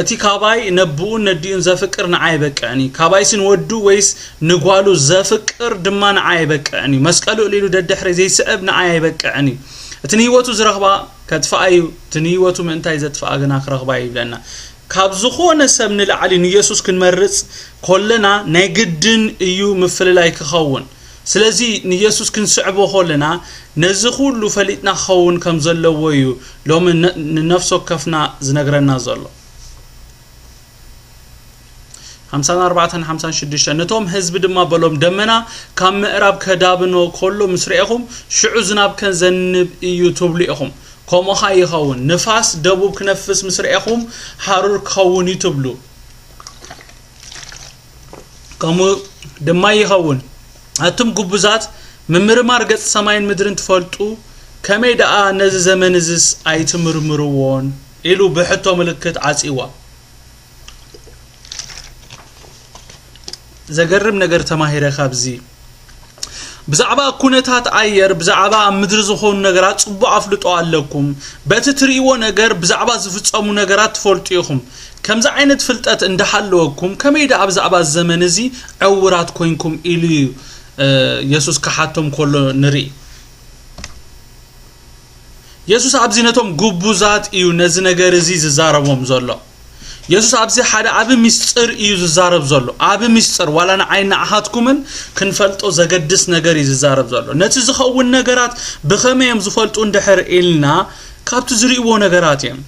እቲ ካባይ ነብኡ ነዲኡን ዘፍቅር ንዓይ ኣይበቅዕን እዩ። ካባይሲ ንወዱ ወይስ ንጓሉ ዘፍቅር ድማ ንዓይ ኣይበቅዕን እዩ። መስቀሉ እልኢሉ ደድሕረይ ዘይስዕብ ንዓይ ኣይበቅዕን እዩ። እቲ ንህይወቱ ዝረኽባ ከጥፍኣ እዩ፣ እቲ ንህይወቱ ምእንታይ ዘጥፍኣ ግና ክረኽባ እዩ ይብለና። ካብ ዝኾነ ሰብ ንላዕሊ ንየሱስ ክንመርጽ ኮለና ናይ ግድን እዩ ምፍልላይ ክኸውን። ስለዚ ንየሱስ ክንስዕቦ ኮለና ነዚ ኩሉ ፈሊጥና ክኸውን ከም ዘለዎ እዩ ሎሚ ነ- ንነፍሲ ወከፍና ዝነግረና ዘሎ። ሓምሳን ኣርባዕተን ሓምሳን ሽዱሽተን ነቶም ህዝቢ ድማ በሎም፣ ደመና ካብ ምዕራብ ከዳብኖ ከሎ ምስ ርኤኹም፣ ሽዑ ዝናብ ከዘንብ እዩ ትብሉ ኢኹም። ከምኡ ኸኣ ይኸውን። ንፋስ ደቡብ ክነፍስ ምስ ርኤኹም፣ ሃሩር ክኸውን እዩ ትብሉ። ከምኡ ድማ ይኸውን። ኣቱም ግቡዛት፣ ምምርማር ገጽ ሰማይን ምድርን ትፈልጡ፣ ከመይ ደኣ ነዚ ዘመን እዝስ ኣይትምርምርዎን? ኢሉ ብሕቶ ምልክት ዓጺዋ። ዘገርም ነገር ተማሂረ ካብዚ። ብዛዕባ ኩነታት ኣየር፣ ብዛዕባ ኣብ ምድሪ ዝኾኑ ነገራት ጽቡቕ ኣፍልጦ ኣለኩም። በቲ ትርእይዎ ነገር፣ ብዛዕባ ዝፍጸሙ ነገራት ትፈልጡ ኢኹም። ከምዚ ዓይነት ፍልጠት እንዳሃለወኩም፣ ከመይ ደኣ ብዛዕባ እዚ ዘመን እዚ ዕውራት ኮይንኩም? ኢሉ እዩ፣ እ፣ የሱስ ክሓቶም ከሎ ንርኢ። የሱስ ኣብዚ ነቶም ግቡዛት እዩ ነዚ ነገር እዚ ዝዛረቦም ዘሎ። የሱስ ኣብዚ ሓደ ዓቢ ምስጢር እዩ ዝዛረብ ዘሎ። ዓቢ ምስጢር፣ ዋላ ንዓይ ንዓኻትኩምን ክንፈልጦ ዘገድስ ነገር እዩ ዝዛረብ ዘሎ። ነቲ ዝኸውን ነገራት ብኸመይ እዮም ዝፈልጡ እንድሕር ኢልና፣ ካብቲ ዝርእይዎ ነገራት እዮም።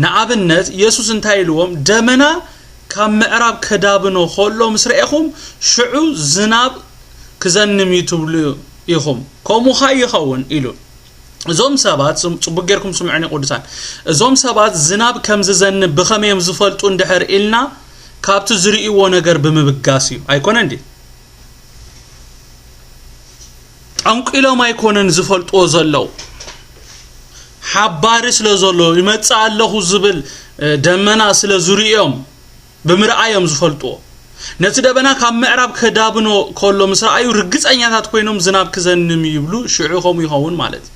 ንኣብነት፣ የሱስ እንታይ ኢልዎም? ደመና ካብ ምዕራብ ከዳብኖ ከሎ ምስ ረኤኹም፣ ሽዑ ዝናብ ክዘንም እዩ ትብሉ ኢኹም። ከምኡ ኸኣ ይኸውን ኢሉ። እዞም ሰባት፣ ጽ-፣ ጽቡቕ ጌርኩም ስምዑኒ ቅዱሳን። እዞም ሰባት ዝናብ ከም ዝዘንብ ብኸመይ እዮም ዝፈልጡ እንድሕር ኢልና፣ ካብቲ ዝርእይዎ ነገር ብምብጋስ እዩ። ኣይኮነን ድዩ? ጠንቂሎም ኣይኮነን ዝፈልጥዎ ዘለዉ። ሓባሪ ስለ ዘሎ፣ ይመጽእ ኣለኹ ዝብል፣ እ፣ ደመና ስለ ዝርእዮም፣ ብምርኣዮም ዝፈልጥዎ። ነቲ ደበና ካብ ምዕራብ ከዳብኖ ከሎ ምስ ረኣዩ፣ ርግጸኛታት ኮይኖም ዝናብ ክዘንም እዩ ይብሉ፣ ሽዑ ከምኡ ይኸውን ማለት እዩ።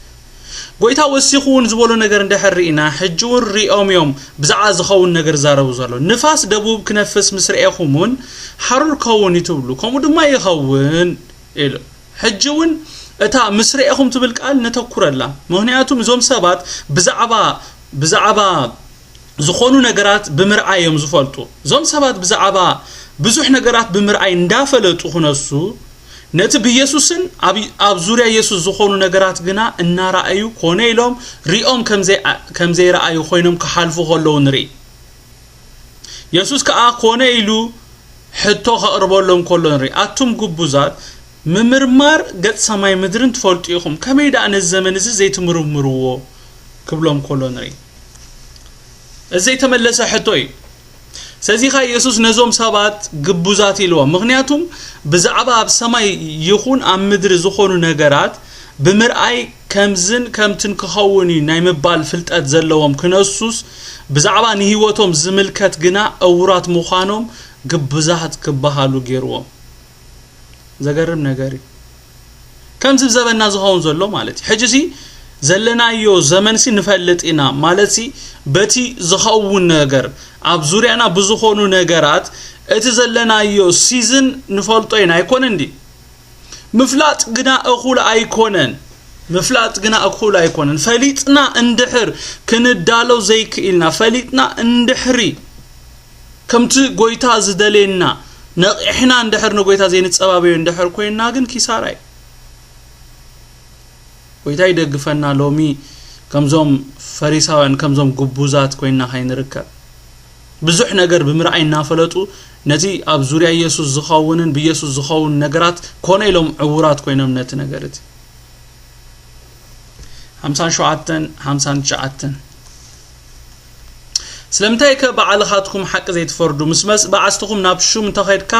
ጎይታ ወሲኹ እውን ዝበሎ ነገር እንድሕር ርኢና፣ ሕጂ እውን ሪኦም እዮም ብዛዕባ ዝኸውን ነገር ዛረቡ ዘሎ። ንፋስ ደቡብ ክነፍስ ምስ ረኤኹም እውን፣ ሃሩር ከውን እዩ ትብሉ፣ ከምኡ ድማ ይኸውን ኢሉ። ሕጂ እውን እታ ምስ ረኤኹም ትብል ቃል ነተኩረላ። ምኽንያቱም እዞም ሰባት ብዛዕባ፣ ብዛዕባ ዝኾኑ ነገራት ብምርኣይ እዮም ዝፈልጡ። እዞም ሰባት ብዛዕባ ብዙሕ ነገራት ብምርኣይ እንዳፈለጡ ክነሱ፣ ነቲ ብየሱስን ኣብ፣ ኣብ ዙርያ የሱስ ዝኾኑ ነገራት ግና እናረኣዩ ኮነ ኢሎም ሪኦም ከም ዘይ-፣ ከም ዘይረኣዩ ኮይኖም ክሓልፉ ከለዉ ንርኢ። የሱስ ከኣ ኮነ ኢሉ ሕቶ ከቕርበሎም ከሎ ንርኢ። ኣቱም ግቡዛት፣ ምምርማር ገጽ ሰማይ ምድርን ትፈልጡ ኢኹም፣ ከመይ ደኣ ነዚ ዘመን እዚ ዘይትምርምርዎ? ክብሎም ከሎ ንርኢ። እዚ ዘይተመለሰ ሕቶ እዩ። ስለዚ ኸኣ የሱስ ነዞም ሰባት ግቡዛት ኢልዎም። ምኽንያቱም ብዛዕባ ኣብ ሰማይ ይኹን ኣብ ምድሪ ዝኾኑ ነገራት ብምርኣይ ከምዝን ከምትን ክኸውን እዩ ናይ ምባል ፍልጠት ዘለዎም ክነሱስ፣ ብዛዕባ ንህይወቶም ዝምልከት ግና እውራት ምዃኖም ግቡዛት ክበሃሉ ገይርዎም። ዘገርም ነገር እዩ። ከምዚ ዘበና ዝኸውን ዘሎ ማለት እዩ። ሕጂ ሲ ዘለናዮ ዘመን ሲ ንፈልጥ ኢና ማለት ሲ በቲ ዝኸውን ነገር ኣብ ዙርያና ብዝኾኑ ነገራት እቲ ዘለናዮ ሲዝን ንፈልጦ ኢና ኣይኮነ እንዲ? ምፍላጥ ግና እኹል ኣይኮነን። ምፍላጥ ግና እኹል ኣይኮነን። ፈሊጥና እንድሕር ክንዳሎ ዘይክኢልና፣ ፈሊጥና እንድሕሪ ከምቲ ጎይታ ዝደልየና ነቒሕና እንድሕር ንጎይታ ዘይንጸባበዮ እንድሕር ኮይንና ግን ኪሳራ እዩ። ጎይታ ይደግፈና ሎሚ ከምዞም ፈሪሳውያን ከምዞም ግቡዛት ኮይንና ከይንርከብ። ብዙሕ ነገር ብምርኣይ እናፈለጡ ነቲ ኣብ ዙርያ ኢየሱስ ዝኸውንን ብኢየሱስ ዝኸውን ነገራት ኮነ ኢሎም ዕዉራት ኮይኖም ነቲ ነገር እቲ። ሓምሳን ሸውዓተን ሓምሳን ትሽዓተን ስለምንታይ ከ ባዕልኻትኩም ሓቂ ዘይትፈርዱ? ምስ መስ-፣ መዓስትኹም ናብ ሹም እንተኸድካ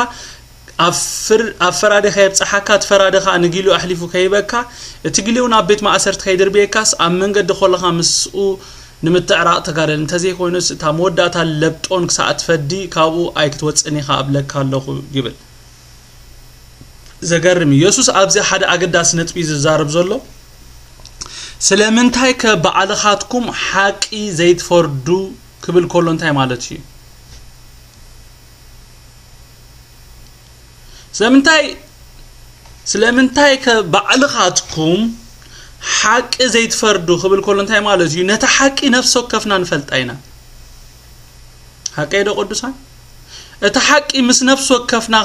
ኣብ ፍር-፣ ኣብ ፈራዲ ከየብጽሓካ፣ እቲ ፈራዲ ኸኣ ንጊሊኡ ኣሕሊፉ ከይበካ፣ እቲ ጊሊኡ ናብ ቤት ማእሰርቲ ከይድርብየካስ፣ ኣብ መንገዲ ኮለኻ ምስኡ ንምትዕራቕ ተጋደል። እንተዘይኮይኑስ፣ እታ መወዳእታ ለብጦን ክሳዕ ትፈዲ፣ ካብኡ ኣይክትወጽእን ኢኻ እብለካ ኣለኹ ይብል። ዘገርም እዩ። የሱስ ኣብዚ ሓደ ኣገዳሲ ነጥቢ እዩ ዝዛረብ ዘሎ። ስለምንታይ ከ ባዕልኻትኩም ሓቂ ዘይትፈርዱ ክብል ከሎ እንታይ ማለት እዩ? ስለምንታይ፣ ስለምንታይ ከ ባዕልኻትኩም ሓቂ ዘይትፈርዱ ክብል ከሎ እንታይ ማለት እዩ? ነታ ሓቂ ነፍሲ ወከፍና ንፈልጣ ኢና። ሓቀይ ዶ ቅዱሳን? እታ ሓቂ ምስ ነፍሲ ወከፍና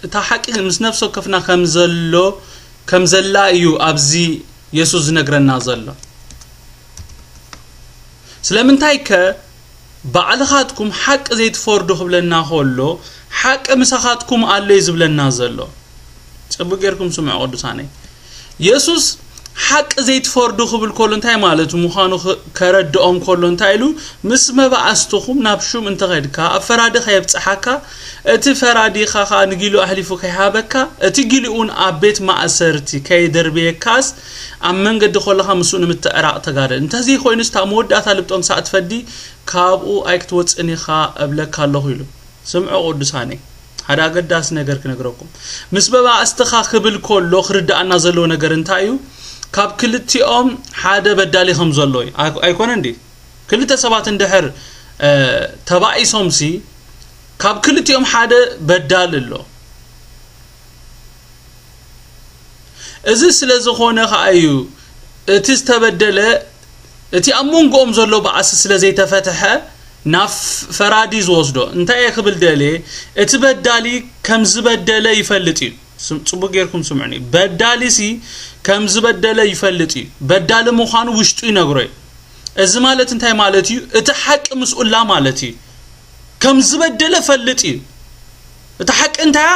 እታ ሓቂ ምስ ነፍሲ ወከፍና ከም ዘሎ ከም ዘላ እዩ ኣብዚ የሱስ ዝነግረና ዘሎ። ስለምንታይ ከ ባዕልኻትኩም ሓቂ ዘይትፈርዱ ክብለና ከሎ ሓቂ ምሳኻትኩም ኣሎ እዩ ዝብለና ዘሎ። ጽቡቅ ጌርኩም ስምዑ ቅዱሳነይ። የሱስ ሓቂ ዘይትፈርዱ ክብል ከሎ እንታይ ማለት ምዃኑ ከረድኦም ከሎ እንታይ ኢሉ? ምስ መባእስትኹም ናብ ሹም እንተኸድካ ኣብ ፈራዲ ከየብጽሓካ እቲ ፈራዲ ኢኻ ኸኣ ንጊሉ ኣሕሊፉ ከይሃበካ እቲ ጊሉውን ኣብ ቤት ማእሰርቲ ከይደርብየካስ ኣብ መንገዲ ከለኻ ምስኡ ንምትዕራቕ ተጋደል። እንተዘይኮይኑስ እታ መወዳእታ ልብጦም ሳዕ ትፈዲ ካብኡ ኣይክትወጽእን ኢኻ እብለካ ኣለኹ ኢሉ። ስምዑ ቅዱሳነይ፣ ሓደ ኣገዳሲ ነገር ክነግረኩም። ምስ መባእስትኻ ክብል ከሎ ክርድኣና ዘለዎ ነገር እንታይ እዩ? ካብ ክልቲኦም ሓደ በዳሊ ከም ዘሎ እዩ። ኣይ- ኣይኮነን ድዩ? ክልተ ሰባት እንድሕር እ፣ ተባኢሶምሲ ካብ ክልቲኦም ሓደ በዳሊ ኣሎ። እዚ ስለ ዝኾነ ኸኣ እዩ እቲ ዝተበደለ እቲ ኣብ መንጎኦም ዘሎ ባእሲ ስለ ዘይተፈትሐ ናብ ፈራዲ ዝወስዶ። እንታይ እየ ክብል ደልየ? እቲ በዳሊ ከም ዝበደለ ይፈልጥ እዩ። ስም- ጽቡቅ ጌርኩም ስምዑኒ። በዳሊሲ ከም ዝበደለ ይፈልጥ እዩ። በዳሊ ምዃኑ ውሽጡ ይነግሮ እዩ። እዚ ማለት እንታይ ማለት እዩ? እቲ ሓቂ ምስኡላ ማለት እዩ። ከም ዝበደለ ፈልጥ እዩ። እቲ ሓቂ እንታይ እያ?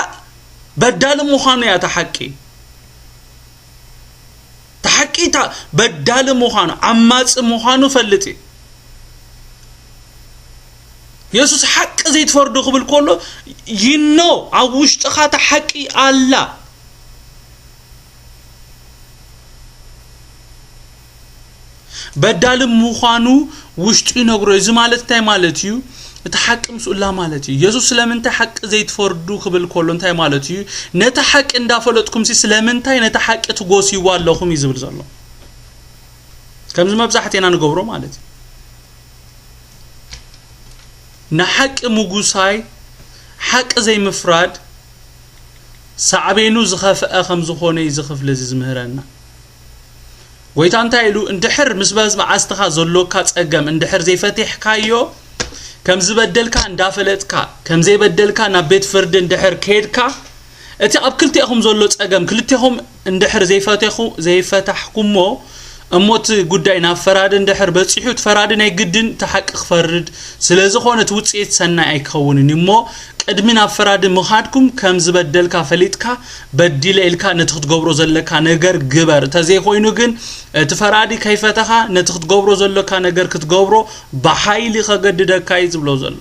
በዳሊ ምዃኑ እያ እታ ሓቂ። እታ ሓቂ እታ በዳሊ ምዃኑ ዓማጺ ምዃኑ ፈልጥ እዩ። የሱስ ሓቂ ዘይትፈርዱ ክብል ከሎ ይኖ ኣብ ውሽጥኻ እታ ሓቂ ኣላ። በዳሊ ምዃኑ ውሽጡ ይነግሮ። እዚ ማለት እንታይ ማለት እዩ? እቲ ሓቂ ምስኡላ ማለት እዩ። የሱስ ስለምንታይ ሓቂ ዘይትፈርዱ ክብል ከሎ እንታይ ማለት እዩ? ነቲ ሓቂ እንዳፈለጥኩምሲ ስለምንታይ ነቲ ሓቂ ትጎስይዎ ኣለኹም እዩ ዝብል ዘሎ። ከምዚ መብዛሕትና ንገብሮ ማለት እዩ። ንሓቂ ምጉሳይ ሓቂ ዘይምፍራድ ሳዕቤኑ ዝኸፍአ ከም ዝኾነ እዩ እዚ ክፍሊ እዚ ዝምህረና። ጎይታ እንታይ ኢሉ? እንድሕር ምስ በዝበዓስትኻ ዘሎካ ጸገም እንድሕር ዘይፈቲሕካዮ ከም ዝበደልካ እንዳፈለጥካ ከም ዘይበደልካ ናብ ቤት ፍርዲ እንድሕር ከይድካ እቲ ኣብ ክልቲኹም ዘሎ ጸገም ክልቲኹም እንድሕር ዘይፈተኹ ዘይፈታሕኩሞ እሞ እቲ ጉዳይ ናብ ፈራዲ እንድሕር በጺሑ እቲ ፈራዲ ናይ ግድን እቲ ሓቂ ክፈርድ ስለ ዝኾነ እቲ ውጽኢት ሰናይ ኣይክኸውንን እዩ እሞ ቅድሚ ናብ ፈራዲ ምኻድኩም ከም ዝበደልካ ፈሊጥካ በዲለ ኢልካ ነቲ ክትገብሮ ዘለካ ነገር ግበር እንተዘይኮይኑ ግን እቲ ፈራዲ ከይፈተኻ ነቲ ክትገብሮ ዘለካ ነገር ክትገብሮ ብሓይሊ ከገድደካ እዩ ዝብሎ ዘሎ።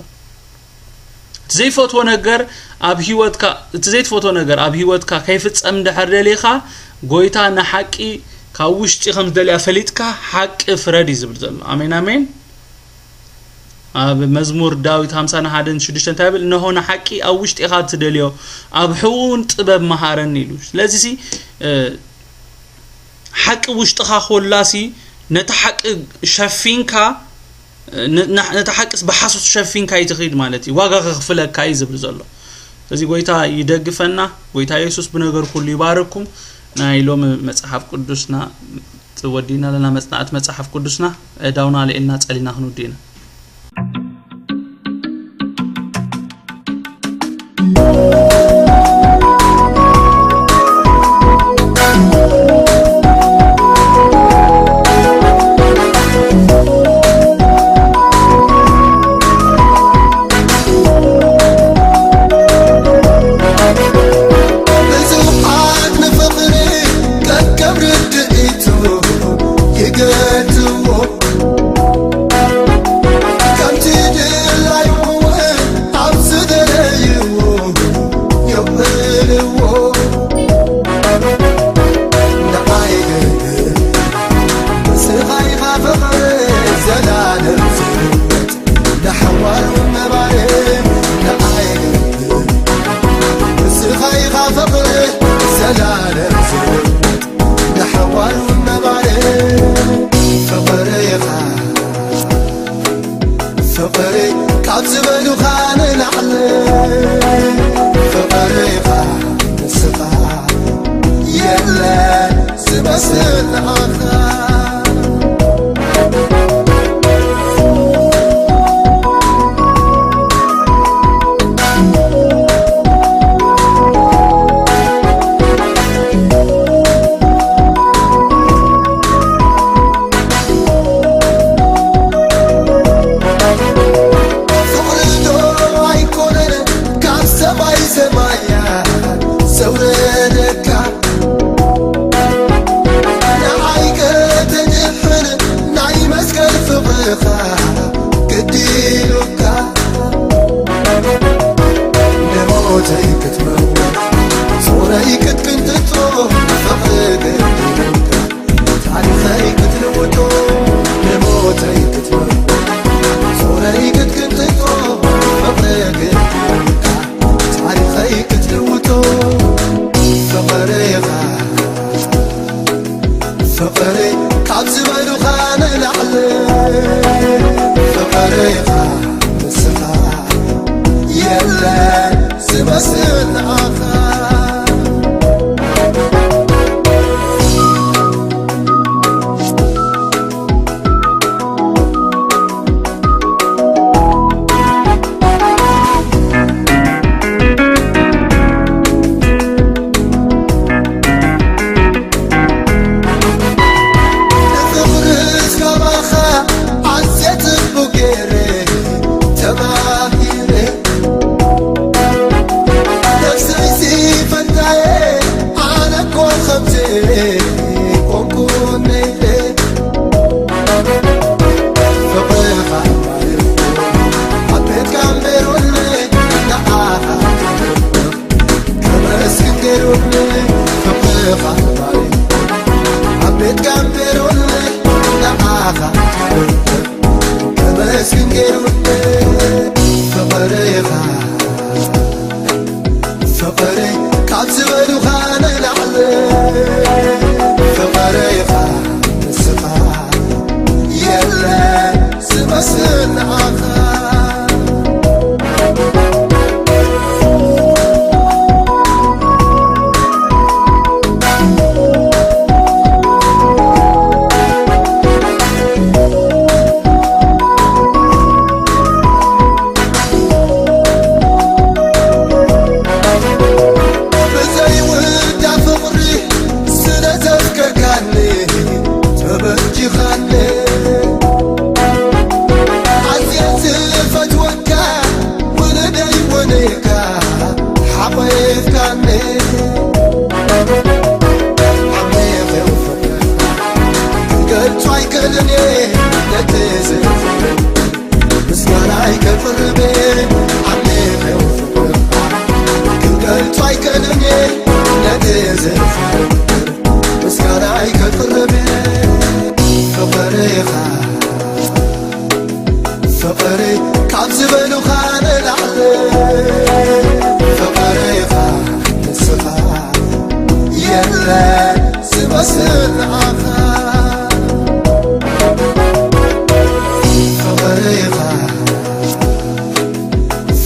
እቲ ዘይፈትዎ ነገር ኣብ ህይወትካ እቲ ዘይትፈትዎ ነገር ኣብ ህይወትካ ከይፍጸም እንድሕር ደሊኻ ጎይታ ንሓቂ ካብ ውሽጢ ከም ዝደልያ ፈሊጥካ ሓቂ ፍረድ እዩ ዝብል ዘሎ። ኣሜን ኣሜን። ኣብ መዝሙር ዳዊት ሓምሳ ሓደን ሽዱሽተ እንታይ ይብል? እነሆ ንሓቂ ኣብ ውሽጢኻ ትደልዮ ኣብ ሕውን ጥበብ መሃረኒ ኢሉ። ስለዚ ሲ ሓቂ ውሽጥኻ ኮላሲ ነቲ ሓቂ ሸፊንካ ነቲ ሓቅስ ብሓሶት ሸፊንካ ይትኽድ ማለት እዩ ዋጋ ከኽፍለካ እዩ ዝብል ዘሎ እዚ ጎይታ ይደግፈና ጎይታ የሱስ ብነገር ኩሉ ይባርኩም ናይ ሎሚ መጽሓፍ ቅዱስና ወዲና ኣለና መጽናዕት መጽሓፍ ቅዱስና ዳውና ልዕልና ጸሊና ክንውድእና ሞተይ ክትመውት ጾረይ ክትቅንጥጦ ፍቕሪ ግድንካ ታሪኸይ ክትልውጦ ንሞተይ ክትመውት ጾረይ ክትቅንጥጦ ፍቕሪ ግድንካ ታሪኸይ ክትልውጦ ፍቕሪ ኢኻ ፍቕሪ ካብ ዝበሉኻ ንላዕሊ ፍቕሪ ኢኻ ንስኻ የለን ዝመስል ንኣኻ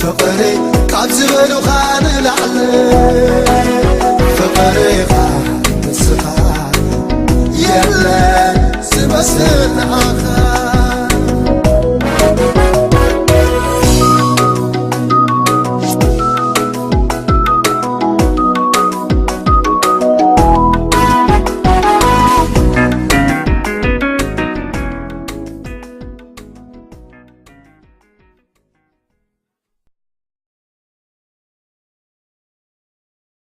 ፍቕሪ ካብ ዝበሉኻ ንላዕሊ ፍቕሪ ኢኻ ንስኻ የለ ዝመስል ንኣኻ